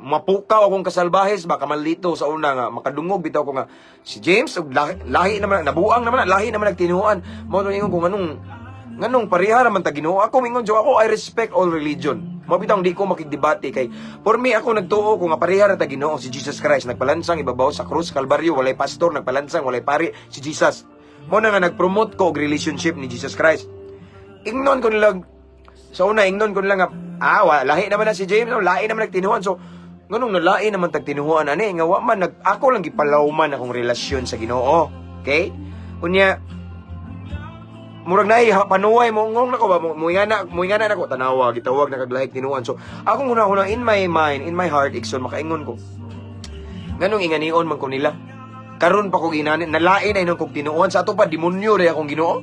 S2: mapukaw akong kasalbahes ba, kamalito sa una nga makadungog bitaw ko nga si James og lahi, lahi naman, nabuang naman, lahi naman nagtinuan mo to. Ingon ko, nganong nganong pareha raman ta Ginoo? Ako mingon jud ako, I respect all religion. Mao bitaw di ko makigdebate kay for me, ako nagtuo ko nga pareha ra ta Ginoo. Si Jesus Christ nagpalansang ibabaw sa krus Kalbaryo. Walay pastor nagpalansang, walay pari, si Jesus. Mo na nga nagpromote ko og relationship ni Jesus Christ. Ingnon ko nilang sa una, ingnon ko lang nga, ah, wa, lahi naman na si James, no? Lahi naman nagtinuhan. So, nganong nalahi naman tagtinuhan ani, nga wa man, ako lang gipalawman akong relasyon sa Ginoo. Okay? Unya, murag naay panuway mo ngong nako ba mo muingana nako, tanawa gitawag na kag lahig tinuan. So akong huna-huna, in my mind, in my heart, igsoon, makaingon ko, nganong inganion man ko nila karon pa ko ginani, nalain ay nung kog tinuon sa ato pa, demonyo re akong Ginoo?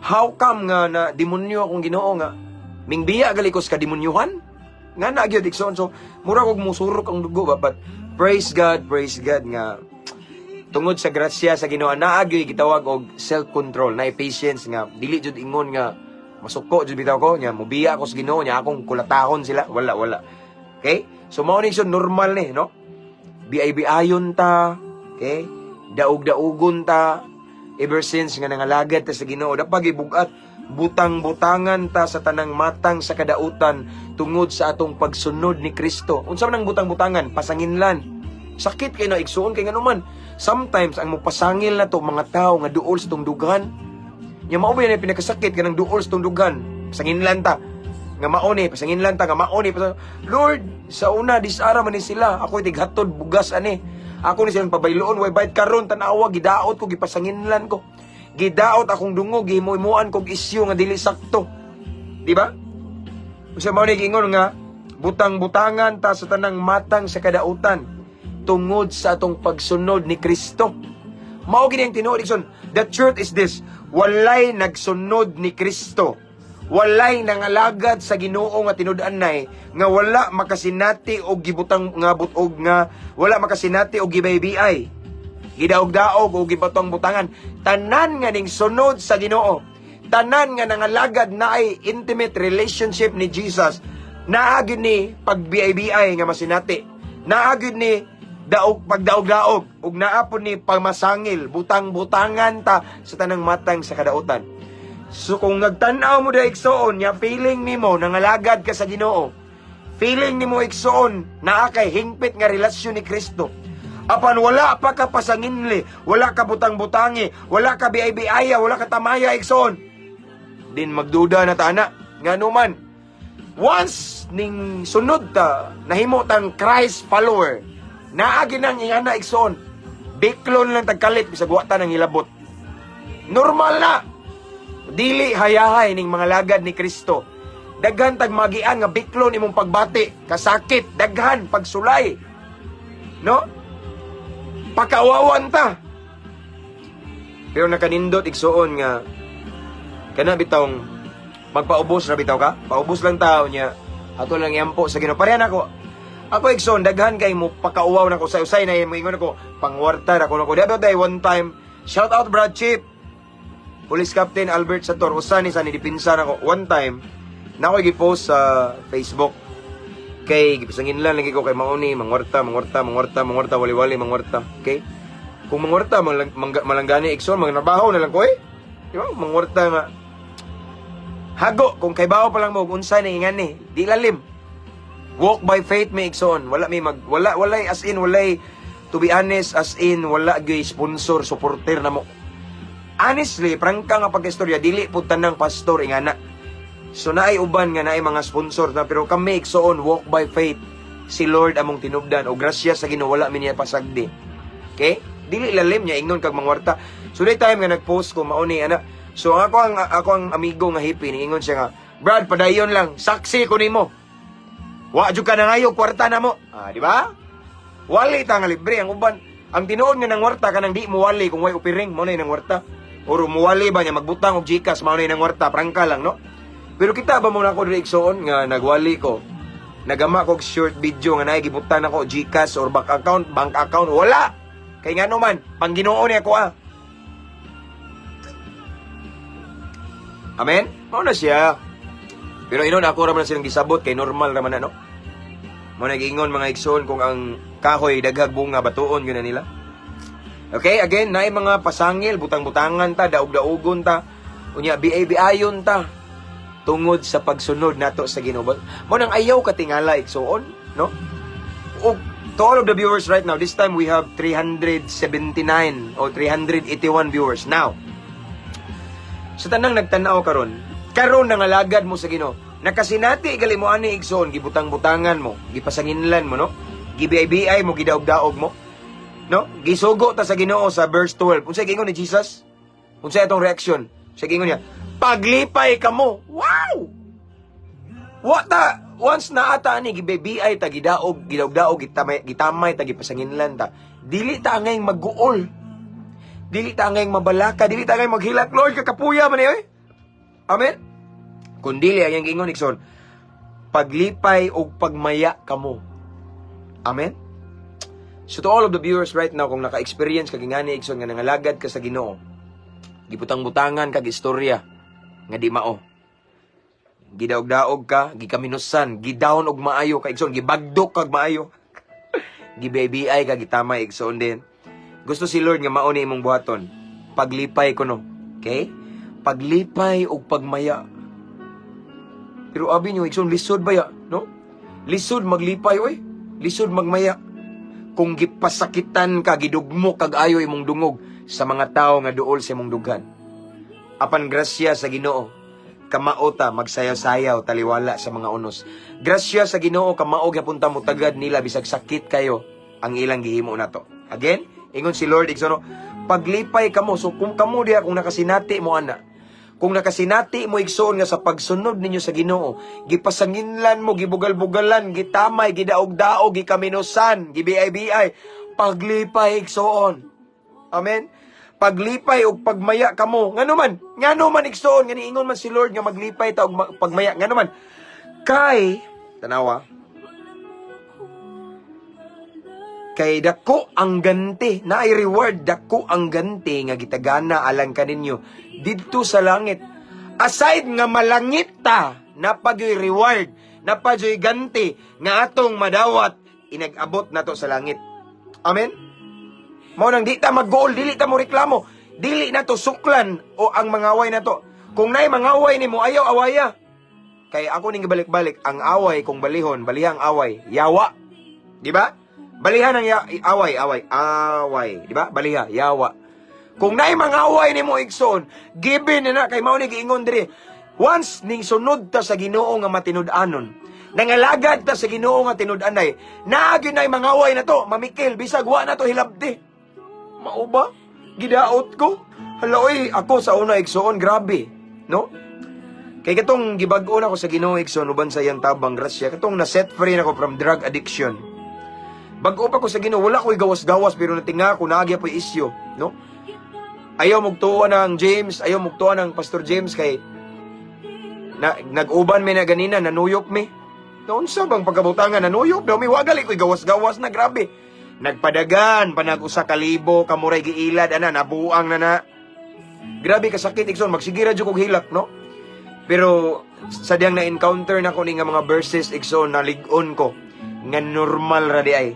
S2: How come nga na demonyo akong Ginoo nga mingbiya gali ko sa kademonyuhan nga na gyud, igsoon? So mura kog musurok ang dugo ba, but praise God, praise God nga tungod sa grasya sa Ginoo, naa gyud gitawag og self-control na patience nga dili jud ingon nga masuko jud bitaw ko nya mubiya ako sa Ginoo nya akong kulatahon sila. Wala, wala. Okay, so mao ni siya, normal ni, no? BIB-ayon ta, okay, daog-daugon ta. Ever since nga nangalagad ta sa Ginoo, dapat gibugat butang-butangan ta sa tanang matang sa kadautan tungod sa atong pagsunod ni Kristo. Unsa man ang butang-butangan? Pasanginlan. Sakit kay na, igsuon, kay nganuman sometimes ang mopasangil na to mga tao nga duol sa tong dughan. Nya mao ba yan pinakasakit, kanang duol sa tong dughan? Pasanginlan ta nga mao ni, pasanginlan ta nga mao ni. Lord, sa una disara man ni sila. Ako tighatod bugas ani, ako ni silang pabayloon, way bayad. Karon tan-awa, gidaot ko, gipasanginlan ko, gidaot akong dungog, gihimo-himuan kog isyu nga dili sakto, di ba? Usa mao ni giingon nga butang-butangan ta sa tanang matang sa kadautan tungod sa atong pagsunod ni Kristo. Mao gini ang tinuod, igsoon. The truth is this: walay nagsunod ni Kristo, walay nangalagad sa Ginoo nga tinud-anay nga wala makasinati og gibutang nga butog, nga wala makasinati og gibaybiay, gidaog-daog o gibatong butangan. Tanan nga ning sunod sa Ginoo, tanan nga nangalagad na ay intimate relationship ni Jesus, naa gyud ni pag BIBI nga masinati, naa gyud ni daog pagdaog-daog ug naa pod ni pagmasangil, butang-butangan ta sa tanang matang sa kadautan. So kung nagtan-aw mo da, igsoon, nya feeling nimo nangalagad ka sa Ginoo, feeling nimo, igsoon, naa kay hingpit nga relasyon ni Kristo, apan wala pa ka pasanginli, wala ka butang-butangi, wala ka biay-biaya, wala ka tamaya, igsoon, din magduda na ta ana. Ngano man, once ning sunod ta, nahimo tang Christ follower, naa nang ingana, igsoon, biklon lang tagkalit bisag wa ta nang hilabot. Normal na. Dili hayahay ning mga lagad ni Kristo. Daghan tag magian nga biklon imong pagbati, kasakit, daghan pagsulay. No? Pakaawawan ta. Pero nakanindot, igsuon, nga kana bitawng magpaubos ra bitaw ka, paubos lang tao niya. Ato lang iampo sa Ginoo. Parehan ako. Ako, igsoon, daghan kay mo pakauwaw na ko sa usay na mo ingon ako, pangwarta ra ko nako. Di day one time, shout out Brad Chief. Police Captain Albert Sator, usa ni sa nidipinsa nako. One time, na ako gi-post sa Facebook kay gipasanginlan lagi ko kay mauni mangwarta, mangwarta, mangwarta, mangwarta, wali-wali mangwarta. Okay, kung mangwarta malanggani, igsoon, magtrabaho na lang ko eh, di ba? Mangwarta nga hago kung kay bawo pa lang mo unsa ni ingani, di lalim. Walk by faith may, igsoon. Wala may mag wala, walay, as in walay, to be honest, as in wala gyud sponsor, supporter na mo. Honestly, prangka nga pagkistorya, dili pud tanang pastor ingana. So naay uban nga naay mga sponsor na, pero kami, igsoon, walk by faith. Si Lord among tinubdan o grasya sa Ginoo, wala mi niya pasagdi. Okay? Dili lalim niya ingnon kag mangwarta. So day time nga nagpost ko mao ni ana. So ako ang amigo nga hippie, niingon siya nga, "Brad, padayon lang, saksi ko nimo. Wa jud ka nangayo kwarta na mo." Ah, di ba? Wali ta nga libre ang uban. Ang tinuod nga nangwarta kanang di muwali kung way upiring, mao na nangwarta. Or muwali ba niya magbutang og GCash, mao na nangwarta, prangka lang, no? Pero kita ba mo na ako diri, igsoon, nga nagwali ko. Nagama ko og short video nga naay gibutang nako GCash or bank account, wala. Kay ngano man, pang Ginoo ni ako ah. Amen? Mao na siya. Pero inon ako ra man silang gisabot kay normal ra man na, no? Mo nag-ingon mga igsoon, kung ang kahoy daghag bunga, batuon gyud na nila. Okay, again, naay mga pasangil, butang-butangan ta, daog-daogon ta, unya BA-BAyon ta tungod sa pagsunod nato sa Ginoo. Mo nang ayaw katingala, igsoon, no? Og to all of the viewers right now, this time we have 379 o 381 viewers now. Sa tanang nagtan-aw karon, karon nangalagad mo sa Ginoo. Nakasinati gali mo ani, igsoon, gibutang-butangan mo, gipasanginlan mo, no? Gi-BI mo, gidaog-daog mo. No? Gisugo ta sa Ginoo sa verse 12. Unsay giingon ni Jesus? Unsay atong reaction? Unsay giingon niya? Paglipay kamo. Wow! Wa ta once na ata ani gi-BI ta, gidaog, gidaog-daog, gitamay, gitamay ta, gipasanginlan ta. Dili ta angay magguol. Dili ta angay mabalaka, dili ta angay maghilak. Lord, kakapuya man ni oy. Amen. Kun dili ang iyang giingon, igsoon, paglipay og pagmaya kamo. Amen. So to all of the viewers right now, kung naka-experience ka gingani, igsoon, nga nangalagad ka sa Ginoo, gibutang-butangan kag istorya nga di mao. Gidaog-daog ka, gikaminusan, gidown og maayo ka, igsoon, gibagdok kag maayo. Gi-BI ka, gitamay, igsoon din. Gusto si Lord nga mao ni imong buhaton. Paglipay kuno. Okay? Paglipay og pagmaya. Pero abi nyo, igsoon, lisod ba ya? No? Lisod maglipay, oy. Lisod magmaya. Kung gipasakitan ka, gidugmo kag ayo imong dungog sa mga tao nga duol sa imong dughan. Apan grasya sa Ginoo, kamao ta magsayaw-sayaw taliwala sa mga unos. Grasya sa Ginoo, kamao gyapon ta mutagad nila bisag sakit kayo ang ilang gihimo nato. Again, ingon si Lord, igsoon, paglipay kamo. So kung kamo diha, kung nakasinati mo ana, kung nakasinati mo, igsoon, nga sa pagsunod ninyo sa Ginoo, gipasanginlan mo, gibugal-bugalan, gitamay, gidaog-daog, gikaminusan, gibi-bi, paglipay, igsoon. Amen. Paglipay og pagmaya kamo. Ngano man? Ngano man, igsoon, nga niingon man si Lord nga maglipay ta og pagmaya? Ngano man? Kay tanawa. Kay dako ang ganti, naay reward, dako ang ganti nga gitagana alang kaninyo didto sa langit. Aside nga malangit ta, napagyoy reward, napagyoy ganti nga atong madawat inag-abot nato sa langit. Amen. Mao nang di ta mag-goal, dili ta mo reklamo, dili na to suklan o ang mangaway na to. Kung naay mangaway nimo, ayaw awaya. Kay ako ning gibalik-balik, ang away kung balihon, balihang away, yawa. Di ba? Balihan ang away, away, away, di ba? Baliha, yawa. Kung naay mangaway nimo, igsoon, given na na kay mao ni giingon diri. Once ning sunod ta sa Ginoo nga matinud-anon, nangalagad ta sa Ginoo nga tinud-anay, naa gyud nay mangaway na to, mamikil bisag wa na to hilabti. Mao ba? Gidaot ko. Hala oy, ako sa una, igsoon, grabe, no? Kay katong gibag-o na ko sa Ginoo, igsoon, uban sa iyang tabang grasya, katong na set free na ko from drug addiction. Bag-o pa ko sa Ginoo, wala ko'y gawas-gawas pero natinga ko naagya po'y isyo, no? Ayaw mugtuo ng James, ayaw mugtuo ng Pastor James kay na, nag-uban mi na ganina, nanuyop mi. Noon sa bang pagkabutangan, nanuyop daw mi, wagali ko'y gawas-gawas na, grabe. Nagpadagan, panag 1,000, kamuray giilad, ana, nabuang na na. Grabe kasakit, igsoon, magsigira jud kog hilak, no? Pero sa diyang na-encounter na ko ni nga mga verses, igsoon, nalig-on ko, nga normal ra di ay.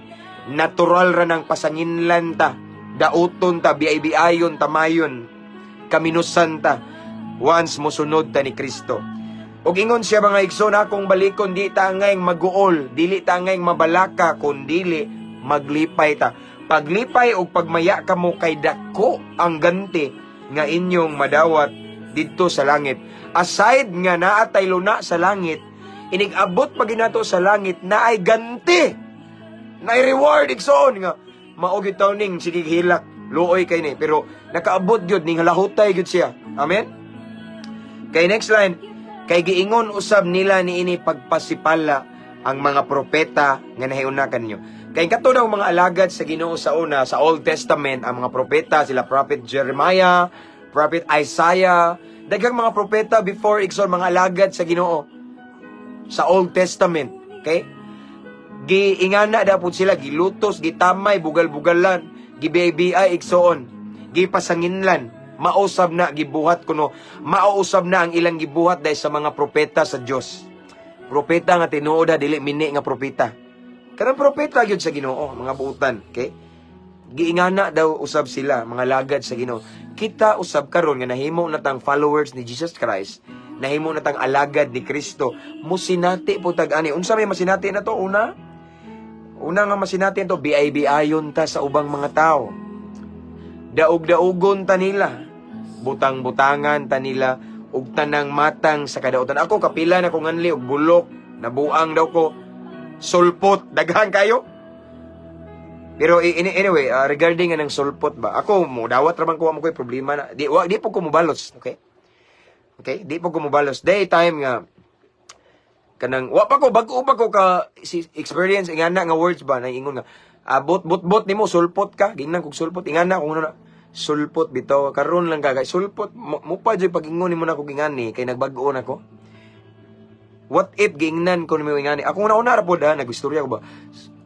S2: Natural ra nang pasanginlan ta, dauton ta, biay-biayon, tamayon, kaminusan ta, once mosunod ta ni Kristo. Og ingon siya, mga igsoon, akong balikon, di ta angayng maguol, dili ta angayng mabalaka, kun dili maglipay ta. Paglipay og pagmaya kamo kay dako ang ganti nga inyong madawat didto sa langit. Aside nga naa tay luna sa langit, inig-abot pa ginato sa langit naay ganti. Naay reward, igsoon, nga mao gyud taw ning sige hilak, luoy kay ni, pero nakaabot gyud ning halahutay gyud siya. Amen. Kay next line, kay giingon usab nila niini pagpasipala ang mga propeta nga nahiuna kanyo. Kay kato daw mga alagad sa Ginoo sa una, sa Old Testament, ang mga propeta, sila Prophet Jeremiah, Prophet Isaiah, daghang mga propeta before, igsoon, mga alagad sa Ginoo sa Old Testament, okay? Giingana daw sila, gilutos, gitamay, bugal-bugalan, gibiay-biay, igsoon, gipasanginlan, mausab na gibuhat kuno, mausab na ang ilang gibuhat dahil sa mga propeta sa Dios. Propeta nga tinuod ha, dili mini nga propeta. Kanang propeta gyud sa Ginoo, mga buutan, okay? Giingana daw usab sila, mga lagad sa Ginoo. Kita usab karon nga nahimo na tang followers ni Jesus Christ, nahimo na tang alagad ni Kristo, musinati po tag ani. Unsa may masinati na to? Una, una nga masinati to, BIB-ayon ta sa ubang mga tao. Daog-daogon ta nila, butang-butangan ta nila, ug tanang matang sa kadautan. Ako kapila na ko nganli og bulok, nabuang daw ko, sulpot, daghan kayo. Pero anyway, regarding anang sulpot ba, ako mo dawat ra man ko, mo ko'y problema na. Di wa di po ko mobalos, okay? Okay, di po ko mobalos. Day time nga kanang wa pa ko, bag-o pa ko ka si experience ingana nga words ba, nang ingon nga bot bot bot nimo, sulpot ka. Gingnan kog sulpot, ingana kung ano na sulpot bitaw. Karon lang ka kay sulpot mo, mo pa jud pag-ingon nimo na kog ingani kay nagbag-o na ko. What if giingnan ko nimo ingani ako? Una-una ra pod ha, nag-istorya ko ba,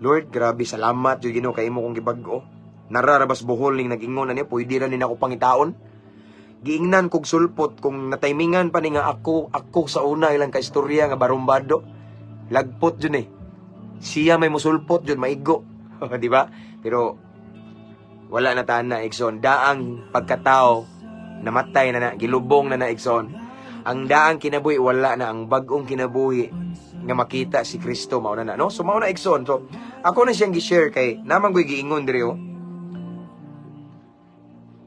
S2: Lord, grabe, salamat jud Ginoo kay imo kong gibag-o. Nararabas buhol ning nag-ingon na niya, pwede ra ni nako pangitaon. Giingnan kog sulpot, kung nataymingan pa ni nga ako ako sa una ilang kaistorya nga barumbado, lagpot jud eh siya, may musulpot jud, maigo, di ba? Pero wala na tana, igsoon. Daang pagkatao namatay na na, gilubong na na, igsoon. Ang daang kinabuhi wala na, ang bag-ong kinabuhi nga makita si Kristo mao na na, no? So mao na, igsoon. So ako na siyang gi-share kay naman ko'y giingon diri oh.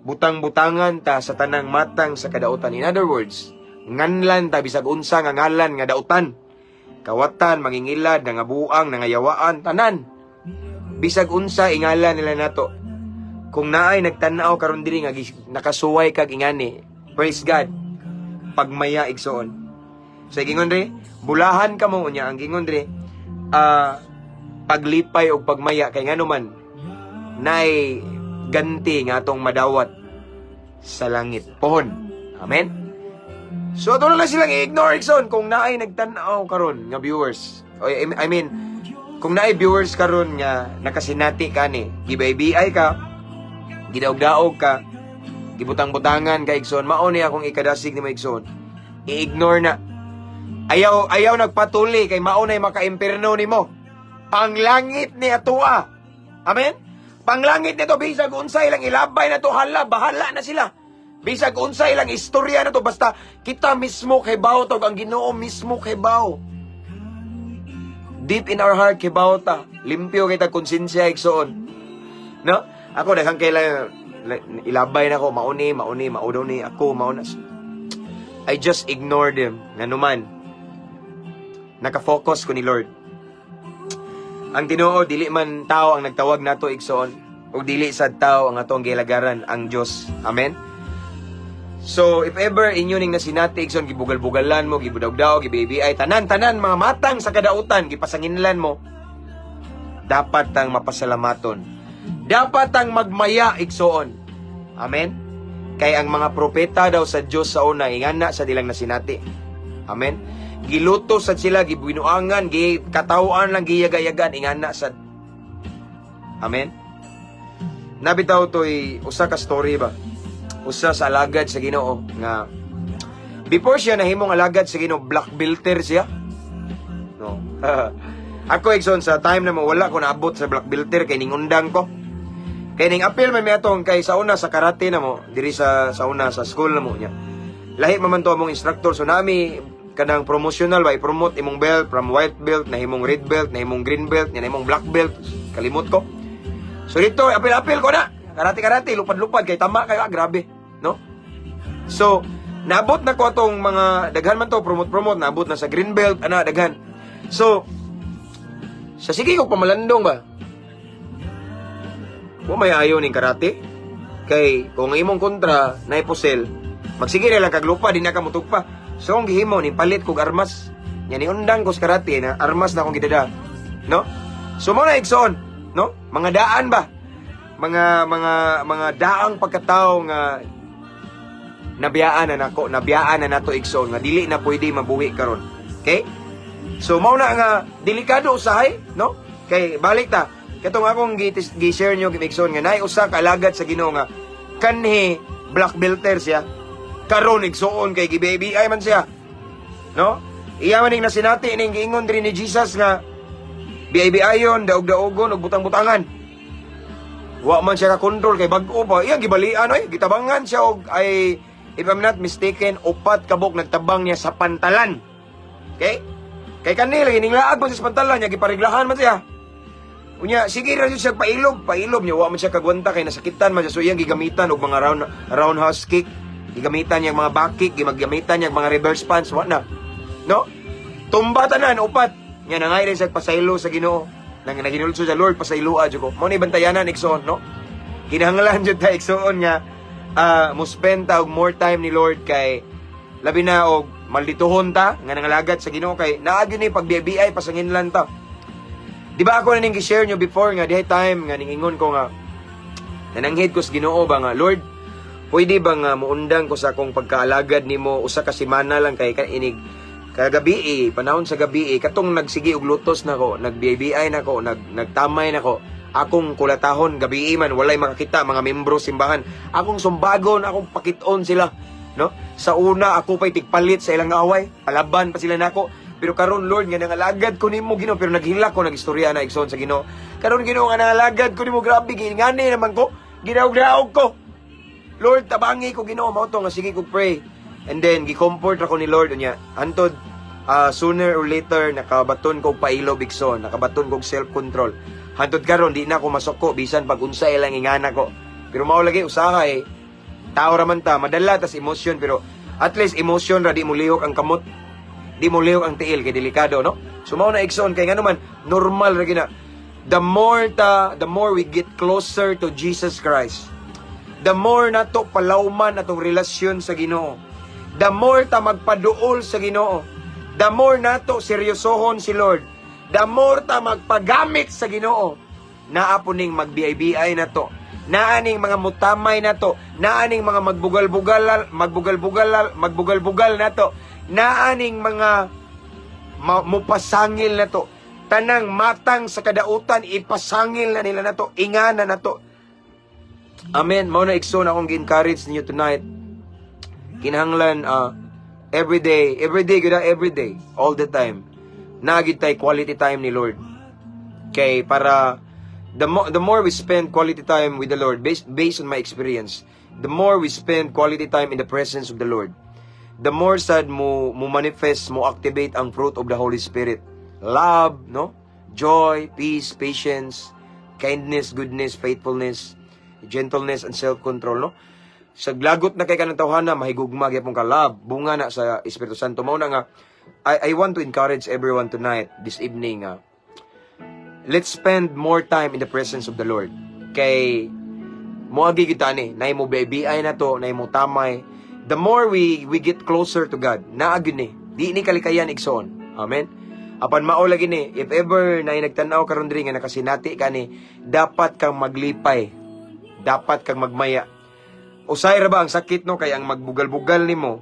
S2: Butang-butangan ta sa tanang matang sa kadautan. In other words, nganlan ta bisag unsa nga ngalan nga dautan. Kawatan, mangingilad, nangabuang, nangayawaan, tanan. Bisag unsa ingalan nila nato. Kung naay nagtan-aw karon diri nga nakasuway kag ingani, praise God. Pagmaya, igsoon. Sa gingon diri, bulahan ka mo unya ang gingon diri, paglipay og pagmaya kay ngano man naay ganti nga atong madawat sa langit. Pohon. Amen. So ato na lang silang i-ignore, igsoon, kung naay nagtan-aw karon nga viewers. O, I mean, kung naay viewers karon nga nakasinati ka ni, gibaybi-ay ka, gidaog-daog ka, gibutang-butangan ka, igsoon, mao ni akong ikadasig nimo, igsoon. I-ignore na. Ayaw ayaw nagpatuli kay mao nay maka-imperno nimo. Panglangit ni atoa. Amen? Panglangit nito, bisag unsa ilang ilabay na to, hala, bahala na sila. Bisag unsa ilang istorya na to, basta kita mismo kay to, ang Ginoo mismo kay baw. Deep in our heart kay ta. Limpyo kay ta konsensya, igsoon. No? Ako daghang kailan ilabay na ko, mauni, mauni, maudaw ni ako, mauna. I just ignore them. Nganuman, naka-focus ko ni Lord. Ang Ginoo, dili man tao ang nagtawag nato, igsoon, ug dili sad tao ang atong gilagaran, ang Dios. Amen. So, if ever inyo ning nasinati, igsoon, gibugal-bugalan mo, gibudawdaw, gibibi ay tanan-tanan mga matang sa kadautan, gipasanginlan mo, dapat tang mapasalamaton. Dapat tang magmaya, igsoon. Amen. Kay ang mga propeta daw sa Dios sa una, ingana sa dilang nasinati. Amen. Giluto sad sila, gibinuangan, gikatawan lang, giyagayagan, ingana sad. Amen. Nabitaw to'y usa ka story ba? Usa sa alagad sa Ginoo nga before siya nahimong alagad sa Ginoo, black belter siya. No. Ako, igsoon, sa time na wala ko naabot sa black belter kay ningundang ko. Kay ning appeal man mi atong kay sa una sa karate na mo diri sa una sa school na mo niya. Lahi man man to among instructor, so nami kanang promotional ba, i-promote imong belt from white belt na himong red belt na himong green belt na himong black belt, kalimot ko. So dito apil-apil ko na. Karate-karate, lupad-lupad kay tama kayo, ah, grabe, no? So naabot na ko atong mga daghan man to promote-promote, naabot na sa green belt ana daghan. So sa sige ko pamalandong ba. Wa may ayo ning karate. Kay kung ang imong kontra na iposel, magsige na lang kag lupa, di na ka mutugpa. So ang gihimo ni palit kog armas. Nya ni undang ko sa karate na armas na akong gidada. No? So mo na, igsoon. No? Mga daan ba? Mga daang pagkatao nga nabiyaan na nako, nabiyaan na nato, igsoon, nga dili na pwede mabuhi karon. Okay? So mao na nga delikado usahay, no? Kay balik ta katong akong gi-share nyo, igsoon, nga naay usa ka alagad sa Ginoo nga kanhi black belter siya. Karon, igsoon, kay gi-BI man siya. No? Iya man ning nasinati ning giingon diri ni Jesus nga BI-BIyon, daog-daogon ug butang-butangan. Wa man siya ka-control kay bag-o pa. Iyang gibalian oy, gitabangan siya og ay, if I'm not mistaken, upat kabok nagtabang niya sa pantalan. Okay? Kay kanila gininglaag man siya sa pantalan niya, gipariglahan man siya. Unya, sige ra jud siya pailob, pailob niya, wa man siya kagwanta kay nasakitan man siya. So iyang gigamitan og mga roundhouse kick, gigamitan niya mga back kick, gigamitan niya mga reverse punch, wa na. No? Tumba tanan upat. Nya nangay rin siya pasaylo sa Ginoo. Nang naginulso sa Lord, pasayloa jud ko. Mao ni bantayanan, igsoon, no? Kinahanglan jud ta, igsoon, nga mo spend ta og more time ni Lord kay labi na og maldituhon ta nga nangalagad sa Ginoo kay naa gyud ni pag-BI pasanginlan ta. Di ba ako na ning gi-share nyo before nga dihay time nga ningingon ko nga nananghid ko sa Ginoo ba nga, "Lord, pwede ba nga muundang ko sa akong pagkaalagad nimo usa ka semana lang kay ka inig kagabi eh, panahon sa gabi eh, katong nagsige og lutos na ko, nag-BI na ko, nagtamay na ko, akong kulatahon gabi man, walay makakita mga membro simbahan. Akong sumbagon, akong pakiton sila, no? Sa una ako pa'y tigpalit sa ilang away, palaban pa sila nako. Pero karon, Lord, nga nangalagad ko nimo, Ginoo, pero naghilak ko, nagistorya na, igsoon, sa Ginoo. Karon, Ginoo, nga nangalagad ko nimo, grabe gingani naman ko, ginaog-daog ko. Lord, tabangi ko, Ginoo, mao to nga sige ko pray. And then gi-comfort ako ni Lord unya. Hantod sooner or later nakabaton ko og pailob, igsoon, nakabaton ko og self-control. Hantod karon di na ako masuko bisan pag unsa ilang ingana ko. Pero mao lagi usahay tao ra man ta, madala tas emosyon, pero at least emotion ra, di mo lihok ang kamot. Di mo lihok ang tiil kay delikado, no? So mao na, igsoon, kay ngano man normal ra gina. The more we get closer to Jesus Christ, the more nato palawman atong relasyon sa Ginoo. The more ta magpaduol sa Ginoo. The more nato seryosohon si Lord. The more ta magpagamit sa Ginoo. Naa po ning mag-BI na to. Naa ning mga mutamay na to. Naa ning mga magbugal-bugal, magbugal-bugal, magbugal-bugal na to. Naa ning mga mupasangil na to. Tanang matang sa kadautan, ipasangil na nila na to. Ingana na to. Amen. Mao na, igsoon, akong gi-encourage ninyo tonight. Kinahanglan every day, gyud every day, all the time. Naa gyud tay quality time ni Lord. Kay para the more we spend quality time with the Lord, based on my experience, the more we spend quality time in the presence of the Lord, the more sad mo manifest, mo activate ang fruit of the Holy Spirit. Love, no? Joy, peace, patience, kindness, goodness, faithfulness, gentleness, and self-control, no? Sa lagot na kay kanang tawhana, mahigugma gyapon ka, love, bunga na sa Espiritu Santo. Mao na nga, I want to encourage everyone tonight, this evening, let's spend more time in the presence of the Lord. Kay, moagi kita ni, nay mo BI na to, nay mo tamay. The more we get closer to God, naa gyud ni. Di ni kalikayan, igsoon. Amen. Apan mao lagi ni, if ever na nagtan-aw karon diri nga nakasinati ka ni, dapat kang maglipay. Dapat kang magmaya. Usay ra ba ang sakit, no, kay ang magbugal-bugal nimo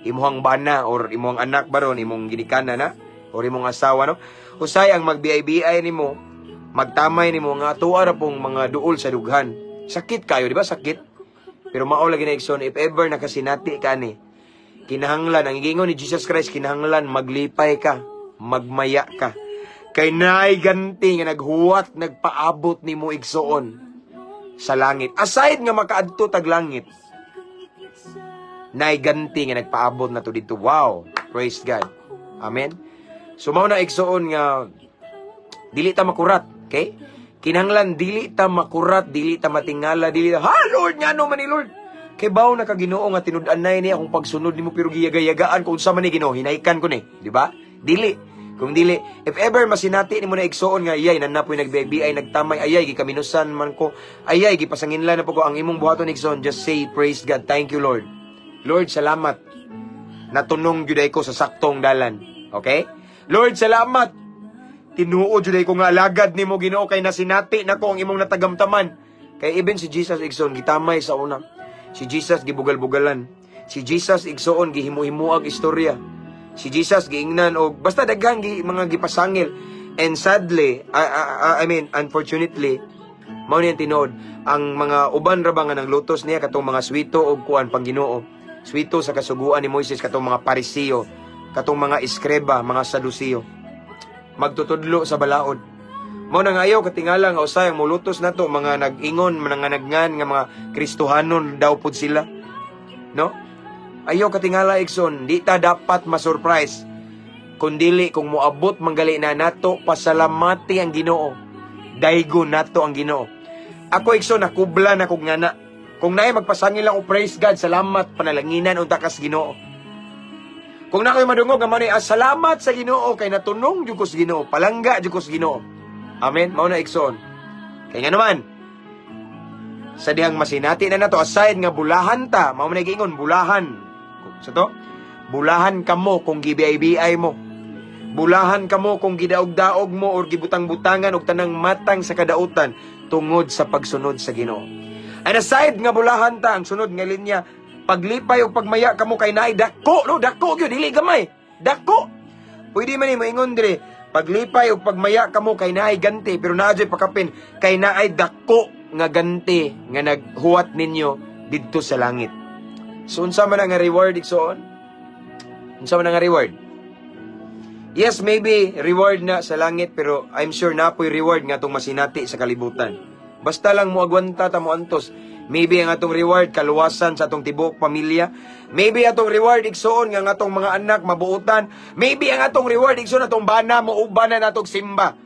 S2: imuhang bana or imuhang anak baron, imong ginikanan na or imong asawa, no? Usay ang mag-BI nimo, magtamay nimo nga atuwa ra pong mga duol sa dughan. Sakit kayo, di ba? Sakit. Pero mao lagi na, igsoon, if ever nakasinati ka ni, kinahanglan ang giingon ni Jesus Christ, kinahanglan maglipay ka, magmaya ka. Kay naay ganti nga naghuwat, nagpaabot nimo, igsoon, sa langit. Aside nga makaadto tag langit, naay ganti nga nagpaabot na to dito. Wow! Praise God. Amen. So mao na, igsoon, nga dili ta makurat, okay? Kinahanglan dili ta makurat, dili ta matingala, dili ta, "Ha, Lord, ngano man ni, Lord?" Kay baw na ka Ginoo nga tinud-anay ni akong pagsunod nimo pero giyagayagaan ko, unsa man ni, Ginoo, hinaykan ko ni, di ba? Dili. Kung dili, if ever masinati nimo na, igsoon, nga ayay nanapoy nag-BI, nagtamay, ayay gikaminusan man ko, ayay gipasanginlan na po ko, ang imong buhaton, igsoon, just say, "Praise God, thank you, Lord. Lord, salamat. Natunong gyud ko sa saktong dalan." Okay? Lord, salamat. Tinuod jud ko nga alagad nimo, Ginoo, kay nasinati nako ang imong natagamtaman. Kay even si Jesus, igsoon, gitamay sa una. Si Jesus gibugal-bugalan. Si Jesus, igsoon, gihimo-himuag istorya. Si Jesus giingnan og basta daghan mga gipasangil. And sadly, I mean, unfortunately, mao ni ang tinuod, ang mga uban ra ba nga nang lutos niya katong mga swito og kuan pang Ginoo. Swito sa kasuguan ni Moises, katong mga Pariseo, katong mga eskreba, mga Saduceo. Magtutudlo sa balaod. Mao na nga ayaw katingala nga usay ang mulutos nato mga nag-ingon, mga nagngan nga mga Kristohanon daw pud sila. No? Ayaw katingala, igsoon, di ta dapat ma-surprise. Kung dili, kung moabot manggali na nato pasalamati ang Ginoo. Daygo nato ang Ginoo. Ako, igsoon, nakubla na kog ngana. Kung naay magpasangil ako, "Praise God, salamat, panalanginan unta kas Ginoo." Kung na ko'y madungog nga mao ni, "Ah, salamat sa Ginoo kay natunong jud ko sa Ginoo, palangga jud ko sa Ginoo." Amen. Mao na, igsoon. Kay nga naman, sa dihang masinati na nato, aside nga bulahan ta, mao man giingon bulahan. Sa to, bulahan kamo kung gibiay-biay mo. Bulahan kamo kung gidaog-daog mo or gibutang-butangan og tanang matang sa kadautan tungod sa pagsunod sa Ginoo. And aside nga bulahan ta, ang sunod nga linya, paglipay og pagmaya kamo kay naay dako, no, dako gyud, dili gamay. Dako. Pwede man ni moingon dire, paglipay og pagmaya kamo kay naay ganti, pero naa jud pakapin, kay naay dako nga ganti nga naghuwat ninyo didto sa langit. So unsa man ang nga reward, igsoon? Unsa man ang nga reward? Yes, maybe reward na sa langit, pero I'm sure na po'y reward nga atong masinati sa kalibutan. Basta lang mo agwanta ta, mo antos. Maybe ang atong reward, kaluwasan sa atong tibuok pamilya. Maybe atong reward, igsoon, nga ang atong mga anak mabuotan. Maybe ang atong reward, igsoon, atong bana mo uban na natong simba.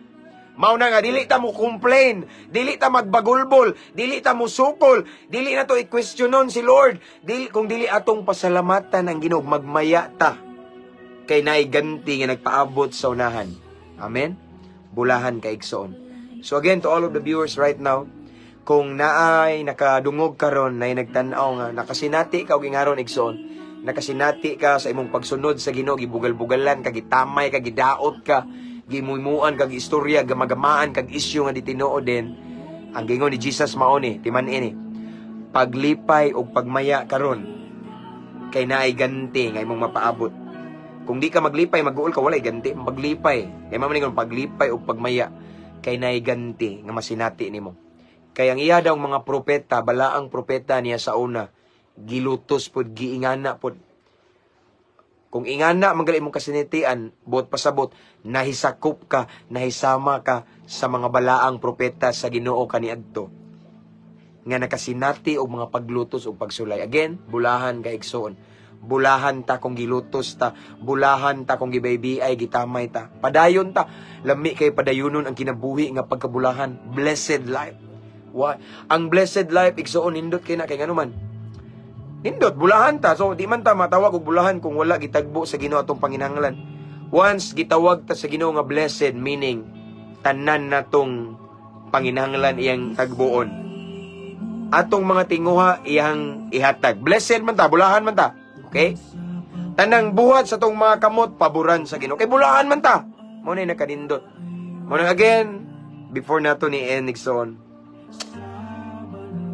S2: Mao na nga dili ta mo complain, dili ta magbagulbol, dili ta mo sukol, dili na to i-questionon si Lord. Dili kung dili atong pasalamatan ang Ginoo, magmaya ta kay naay ganti nga nagpaabot sa unahan. Amen. Bulahan ka, igsoon. So again, to all of the viewers right now, kung naay nakadungog karon, naay nagtan-aw nga nakasinati ka og ingaron, igsoon, nakasinati ka sa imong pagsunod sa Ginoo, gibugal-bugalan ka, gitamay ka, gidaot ka, gimuimuan kag istorya, gamagamaan kag isyu nga di tinuod din, ang gingon ni Jesus mao ni, timan-i ni, paglipay og pagmaya karon kay naay ganti nga imong mapaabot. Kung di ka maglipay, mag-uol ka, walay ganti. Maglipay. Kay mao man paglipay og pagmaya kay naay ganti nga masinati nimo. Kay ang iya daw mga propeta, balaang propeta niya sa una, gilutos pod, giingana pod. Kung ingana man gali imong kasinatian, buot pasabot, nahisakop ka, nahisama ka sa mga balaang propeta sa Ginoo kaniadto nga nakasinati og mga paglutos og pagsulay. Again, bulahan ka, igsoon. Bulahan ta kung gilutos ta, bulahan ta kung gibaybi-ay, gitamay ta. Padayon ta. Lami kay padayunon ang kinabuhi nga pagkabulahan. Blessed life. Why? Ang blessed life, igsoon, nindot kay na kay ngano man. Nindot, bulahan ta. So, di man ta matawag og bulahan kung wala gitagbo sa Ginoo atong panginahanglan. Once gitawag ta sa Ginoo nga blessed, meaning tanan natong panginahanglan iyang tagbuon. Atong mga tinguha iyang ihatag. Blessed man ta, bulahan man ta. Okay? Tanang buhat sa atong mga kamot paboran sa Ginoo. Kay bulahan man ta. Mao na nakanindot. Mao na again, before nato ni end, igsoon,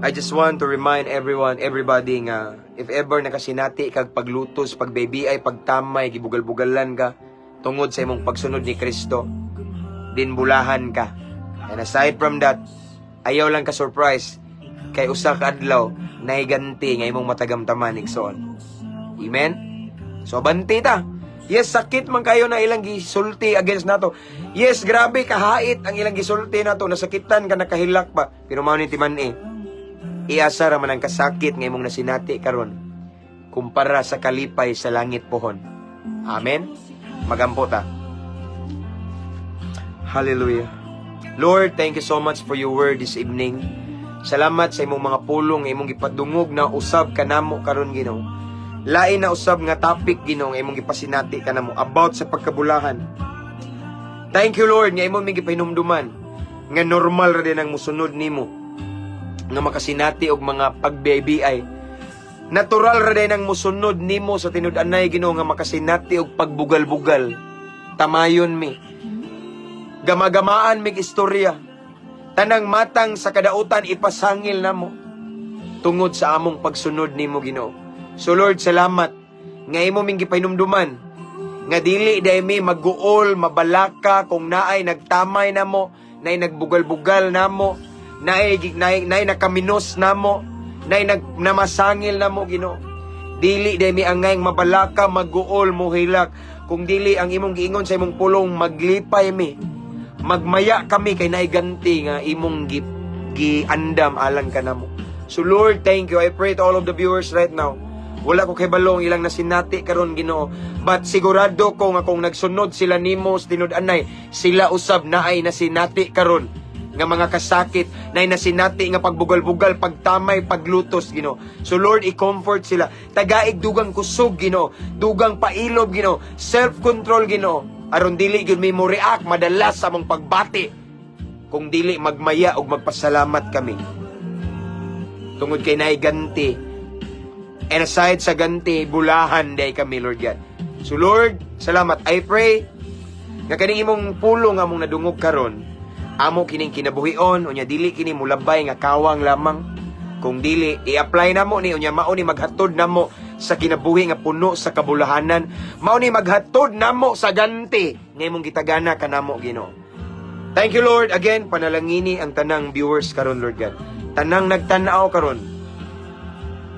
S2: I just want to remind everyone, everybody nga if ever nakasinati kag paglutos, pagbaby ay pagtamay, gibugal-bugalan ka tungod sa imong pagsunod ni Kristo, din bulahan ka. And aside from that, ayaw lang ka surprise kay usa ka adlaw nahiganti nga imong matagamtaman, igsoon. Amen? So banti ta. Yes, sakit man kayo na ilang gisulti against nato. Yes, grabe kahait ang ilang gisulti nato, nasakitan ka, nakahilak pa. Pero mao ni timan-i. Iasa ra man ang kasakit nga imong nasinati karon kumpara sa kalipay sa langit pohon. Amen. Magampo ta. Hallelujah. Lord, thank you so much for your word this evening. Salamat sa imong mga pulong nga imong gipadungog na usab kanamo karon, Ginoo. Lain na usab nga topic, Ginoo, nga imong gipasinati kanamo about sa pagkabulahan. Thank you, Lord, nga imong gipahinumduman nga normal ra din ang musunod nimo nga makasinati og mga pagbiay. Natural ra din ang musunod nimo sa tinud-anay, Ginoo, nga makasinati og pagbugal-bugal. Tamayon mi. Gamagamaan mig istorya. Tanang matang sa kadautan ipasangil namo tungod sa among pagsunod nimo, Ginoo. So Lord, salamat nga imo ming gipahinumduman nga dili diay mi magguol, mabalaka kung naay nagtamay namo, naay nagbugal-bugal namo, naay nakaminos namo, naay namasangil namo, Ginoo. Dili diay mi angay mabalaka, magguol, mohilak. Kung dili ang imong giingon sa imong pulong, maglipay mi. Magmaya kami kay naay ganti nga imong giandam alang kanamo. So Lord, thank you. I pray to all of the viewers right now. Wala ko kabalo ang ilang nasinati karon, Ginoo. But sigurado ko nga kung nagsunod sila nimo sa tinud-anay, sila usab naay nasinati karon nga mga kasakit, naay nasinati nga pagbugal-bugal, pagtamay, paglutos, Ginoo. So Lord, i-comfort sila. Tagaig dugang kusog, Ginoo. Dugang pailob, Ginoo. Self-control, Ginoo. Aron dili gyud mi mo react madalas sa among pagbati. Kung dili magmaya og magpasalamat kami. Tungod kay naay ganti. And aside sa ganti, bulahan diay kami, Lord God. So Lord, salamat. I pray nga kaning imong pulong nga among nadungog karon, amo kining kinabuhion, unya dili kini mulabay nga kawang lamang. Kung dili, i-apply namo ni, unya mao ni maghatod namo sa kinabuhi nga puno sa kabulahanan. Mao ni maghatod namo sa ganti nga imong gitagana kanamo, Ginoo. Thank you, Lord. Again, panalangini ang tanang viewers karon, Lord God. Tanang nagtan-aw karon.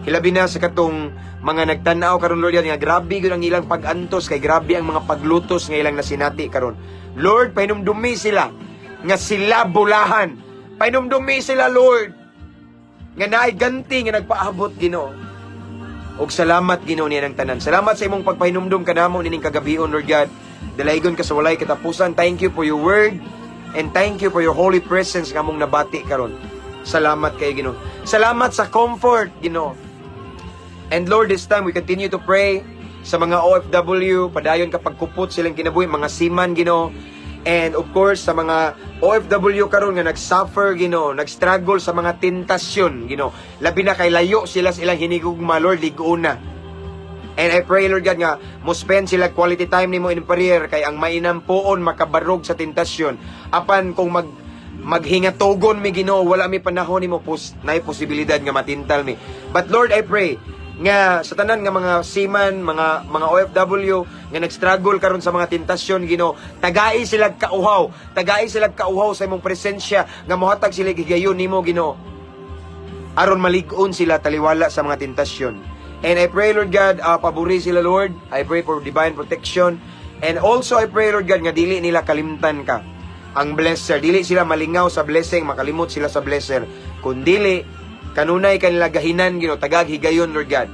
S2: Hilabi na sa katong mga nagtan-aw karon, Lord God, nga grabe gyud ang ilang pag-antos kay grabe ang mga paglutos nga ilang nasinati karon. Lord, pahinumdumi sila nga sila bulahan. Pahinumdumi sila, Lord, nga naay ganti nga nagpaabot, Ginoo. Og salamat, Ginoo, niya ng tanan. Salamat sa imong pagpahinumdum kanamo nining kagabion, Lord God. Dalaygon ka sa walay katapusan. Thank you for your word and thank you for your holy presence nga among nabati karon. Salamat kay Ginoo. Salamat sa comfort, Ginoo. And Lord, this time we continue to pray sa mga OFW, padayon kapag kupot silang kinabuhi, mga seaman, Ginoo. And of course, sa mga OFW karon nga nag-suffer, Ginoo, nag-struggle sa mga tentasyon, Ginoo. Labi na kay layo sila sa ilang hinigugma, Lord, lig-ona. And I pray, Lord God, nga mo spend sila quality time nimo in prayer kay ang mainampuon makabarog sa tentasyon. Apan kung maghingatugon mi, Ginoo, wala mi panahon nimo, pos naay posibilidad nga matintal mi. But Lord, I pray nga sa tanan nga mga seaman, mga OFW nga nag-struggle karon sa mga tentasyon, Ginoo, tagai sila kauhaw, tagai sila kauhaw sa imong presensya nga mohatag sila higayon nimo, Ginoo, aron malig-on sila taliwala sa mga tentasyon. And I pray, Lord God, pabori sila, Lord. I pray for divine protection. And also, I pray, Lord God, nga dili nila kalimtan ka. Ang blesser. Dili sila malingaw sa blessing, makalimot sila sa blesser. Kung dili, kanunay kanila gahinan, Ginoo, tagag higayon, Lord God.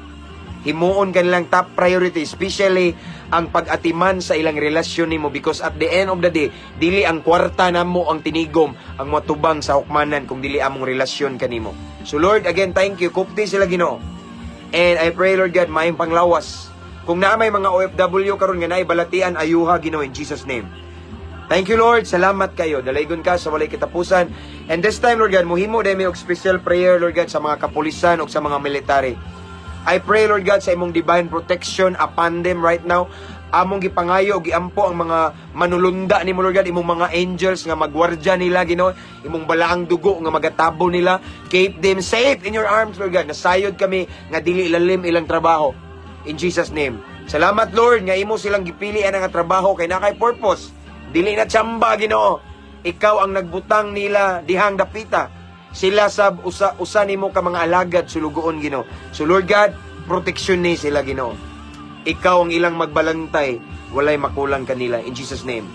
S2: Himuon kanilang top priority, especially ang pag-atiman sa ilang relasyon nimo because at the end of the day, dili ang kwarta namo ang tinigom, ang matubang sa hukmanan kung dili among relasyon kanimo. So Lord, again, thank you. Kupti sila, Ginoo. And I pray, Lord God, maayong panglawas. Kung naa may mga OFW karon nga naay balatian, ayuha, Ginoo, in Jesus' name. Thank you, Lord. Salamat kayo. Dalaygon ka sa walay katapusan. And this time, Lord God, muhimo diay mi og special prayer, Lord God, sa mga kapulisan o sa mga military. I pray, Lord God, sa imong divine protection upon them right now. Among gipangayo, giampo ang mga manulunda nimo, Lord God, imong mga angels nga magwardya nila, Ginoo, imong balaang dugo nga magatabo nila. Keep them safe in your arms, Lord God. Nasayod kami nga dili lalim ilang trabaho. In Jesus' name. Salamat, Lord, nga imo silang gipili nga trabaho kay naa kay purpose. Dili na tsamba, Ginoo. Ikaw ang nagbutang nila dihang dapita. Sila sab usa usa nimo ka mga alagad sulugoon, Ginoo. So Lord God, protection ni sila, Ginoo. Ikaw ang ilang magbalantay, walay makulang kanila in Jesus' name.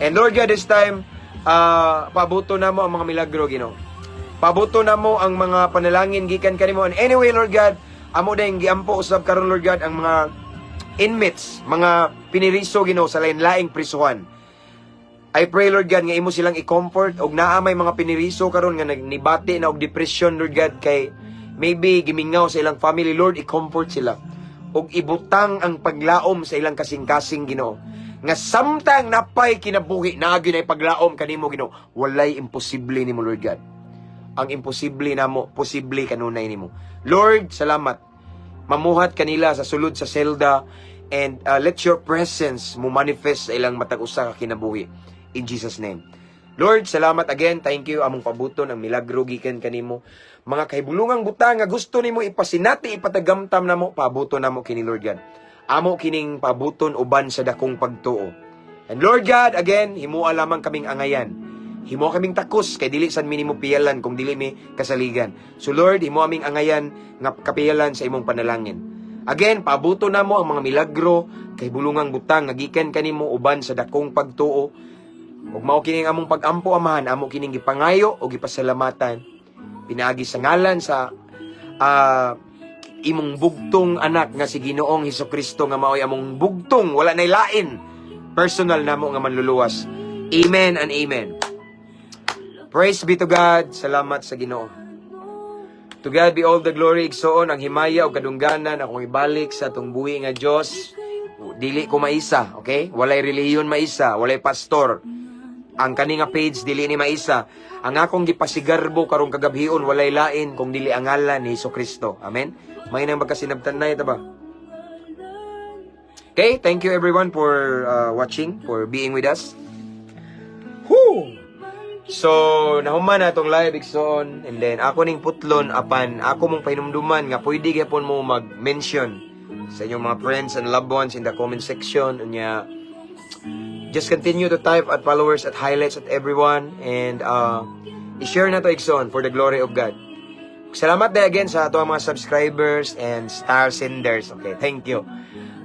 S2: And Lord God, this time, pabuto namo ang mga milagro, Ginoo. Pabuto namo ang mga panalangin gikan kanimo. And anyway, Lord God, amo din giampo usab karon, Lord God, ang mga inmates, mga piniriso, Ginoo, sa lain-laing prisuhan. I pray, Lord God, nga imo silang i-comfort og naa may mga piniriso karon nga nagnibati na og depression, Lord God, kay maybe gimingaw sa ilang family. Lord, i-comfort sila og ibutang ang paglaom sa ilang kasing-kasing, Ginoo, nga samtang napay kinabuhi naa gyud ay paglaom kanimo, Ginoo. Walay imposible nimo, Lord God. Ang imposible namo, posible kanunay nimo. Lord, salamat. Mamuhat kanila sa sulod sa selda and let your presence mo manifest sa ilang matag usa ka kinabuhi. In Jesus' name. Lord, salamat again. Thank you. Among paabuton ang milagro gikan kanimo. Mga kahibulungang butang nga gusto nimo ipasinati, ipatagamtam namo, paabuton namo kini, Lord God. Amo kining paabuton uban sa dakong pagtuo. And Lord God, again, himua lamang kaming angayan. Himo kaming takos kay dili san mi nimo piyalan kung dili mi kasaligan. So Lord, himo aming angayan nga kapiyalan sa imong panalangin. Again, paabuto namo ang mga milagro, kahibulungang butang nga gikan kanimo uban sa dakong pagtuo. Ug mao kining among pag-ampo, Amahan, amo kining gipangayo o gipasalamatan. Pinaagi sa ngalan sa imong bugtong anak nga si Ginoong Hesukristo nga mao'y among bugtong, wala nay lain, personal namo nga manluluwas. Amen and amen. Praise be to God. Salamat sa Ginoo. To God be all the glory, igsoon. Ang himaya o kadungganan akong ibalik sa atong buhi nga Dios. Dili ko maisa, okay? Walay relihiyon maisa, walay pastor. Ang kani nga page dili ni maisa. Ang akong gipasigarbo karong kagabhion, walay lain kung dili ang ngalan ni Kristo. Amen. May nang magkasinabtan na ito ba? Okay, thank you everyone for watching, for being with us. Whew! So, nahuman na atong live, igsoon, and then ako ning putlon apan ako mong pahinumduman nga pwede gyapon mo mag-mention sa inyong mga friends and loved ones in the comment section. Unya just continue to type at followers, at highlights, at everyone, and i-share na to, igsoon, for the glory of God. Salamat din again sa ato ang mga subscribers and star senders. Okay, thank you.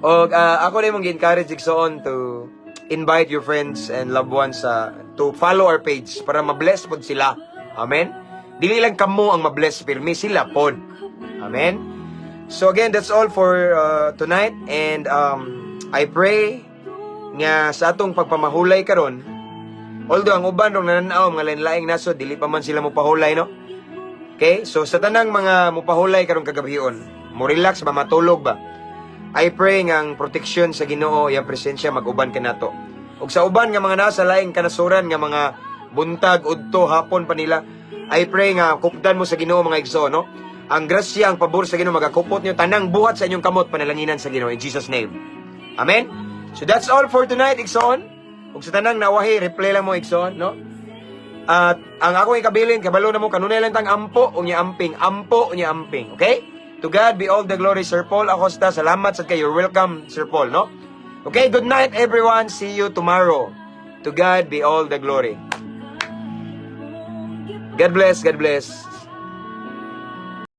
S2: Og ako rin mong encourage, igsoon, to invite your friends and loved ones to follow our page para ma-bless pod sila. Amen. Dili lang kamo ang ma-bless pirmi, sila pod. Amen. So again, that's all for tonight and I pray nga sa atong pagpamahulay karon, although ang uban rong nananaw mga lain-laing nasod, dili pa man sila mopahulay, no? Okay, so sa tanang mga mopahulay karong kagabhion, mo relax ba, matulog ba, I pray nga ang proteksyon sa Ginoo, iyang presensya mag-uban kanato. Ug sa uban nga mga nasa laing kanasuran nga mga buntag, udto, hapon pa nila, I pray nga kupdan mo sa Ginoo, mga igsoon, no? Ang grasya, ang pabor sa Ginoo magakupot niyo. Tanang buhat sa inyong kamot, panalanginan sa Ginoo in Jesus' name. Amen. So that's all for tonight, igsoon. Ug sa tanang nawahi, replay lang mo, igsoon, no? At ang akong ikabilin, kabalo na mo, kanunay lang tang ampo, unya amping, ampo, unya amping. Okay? To God be all the glory, Sir Paul Acosta. Salamat sa kayo. You're welcome, Sir Paul, no? Okay, good night, everyone. See you tomorrow. To God be all the glory. God bless, God bless.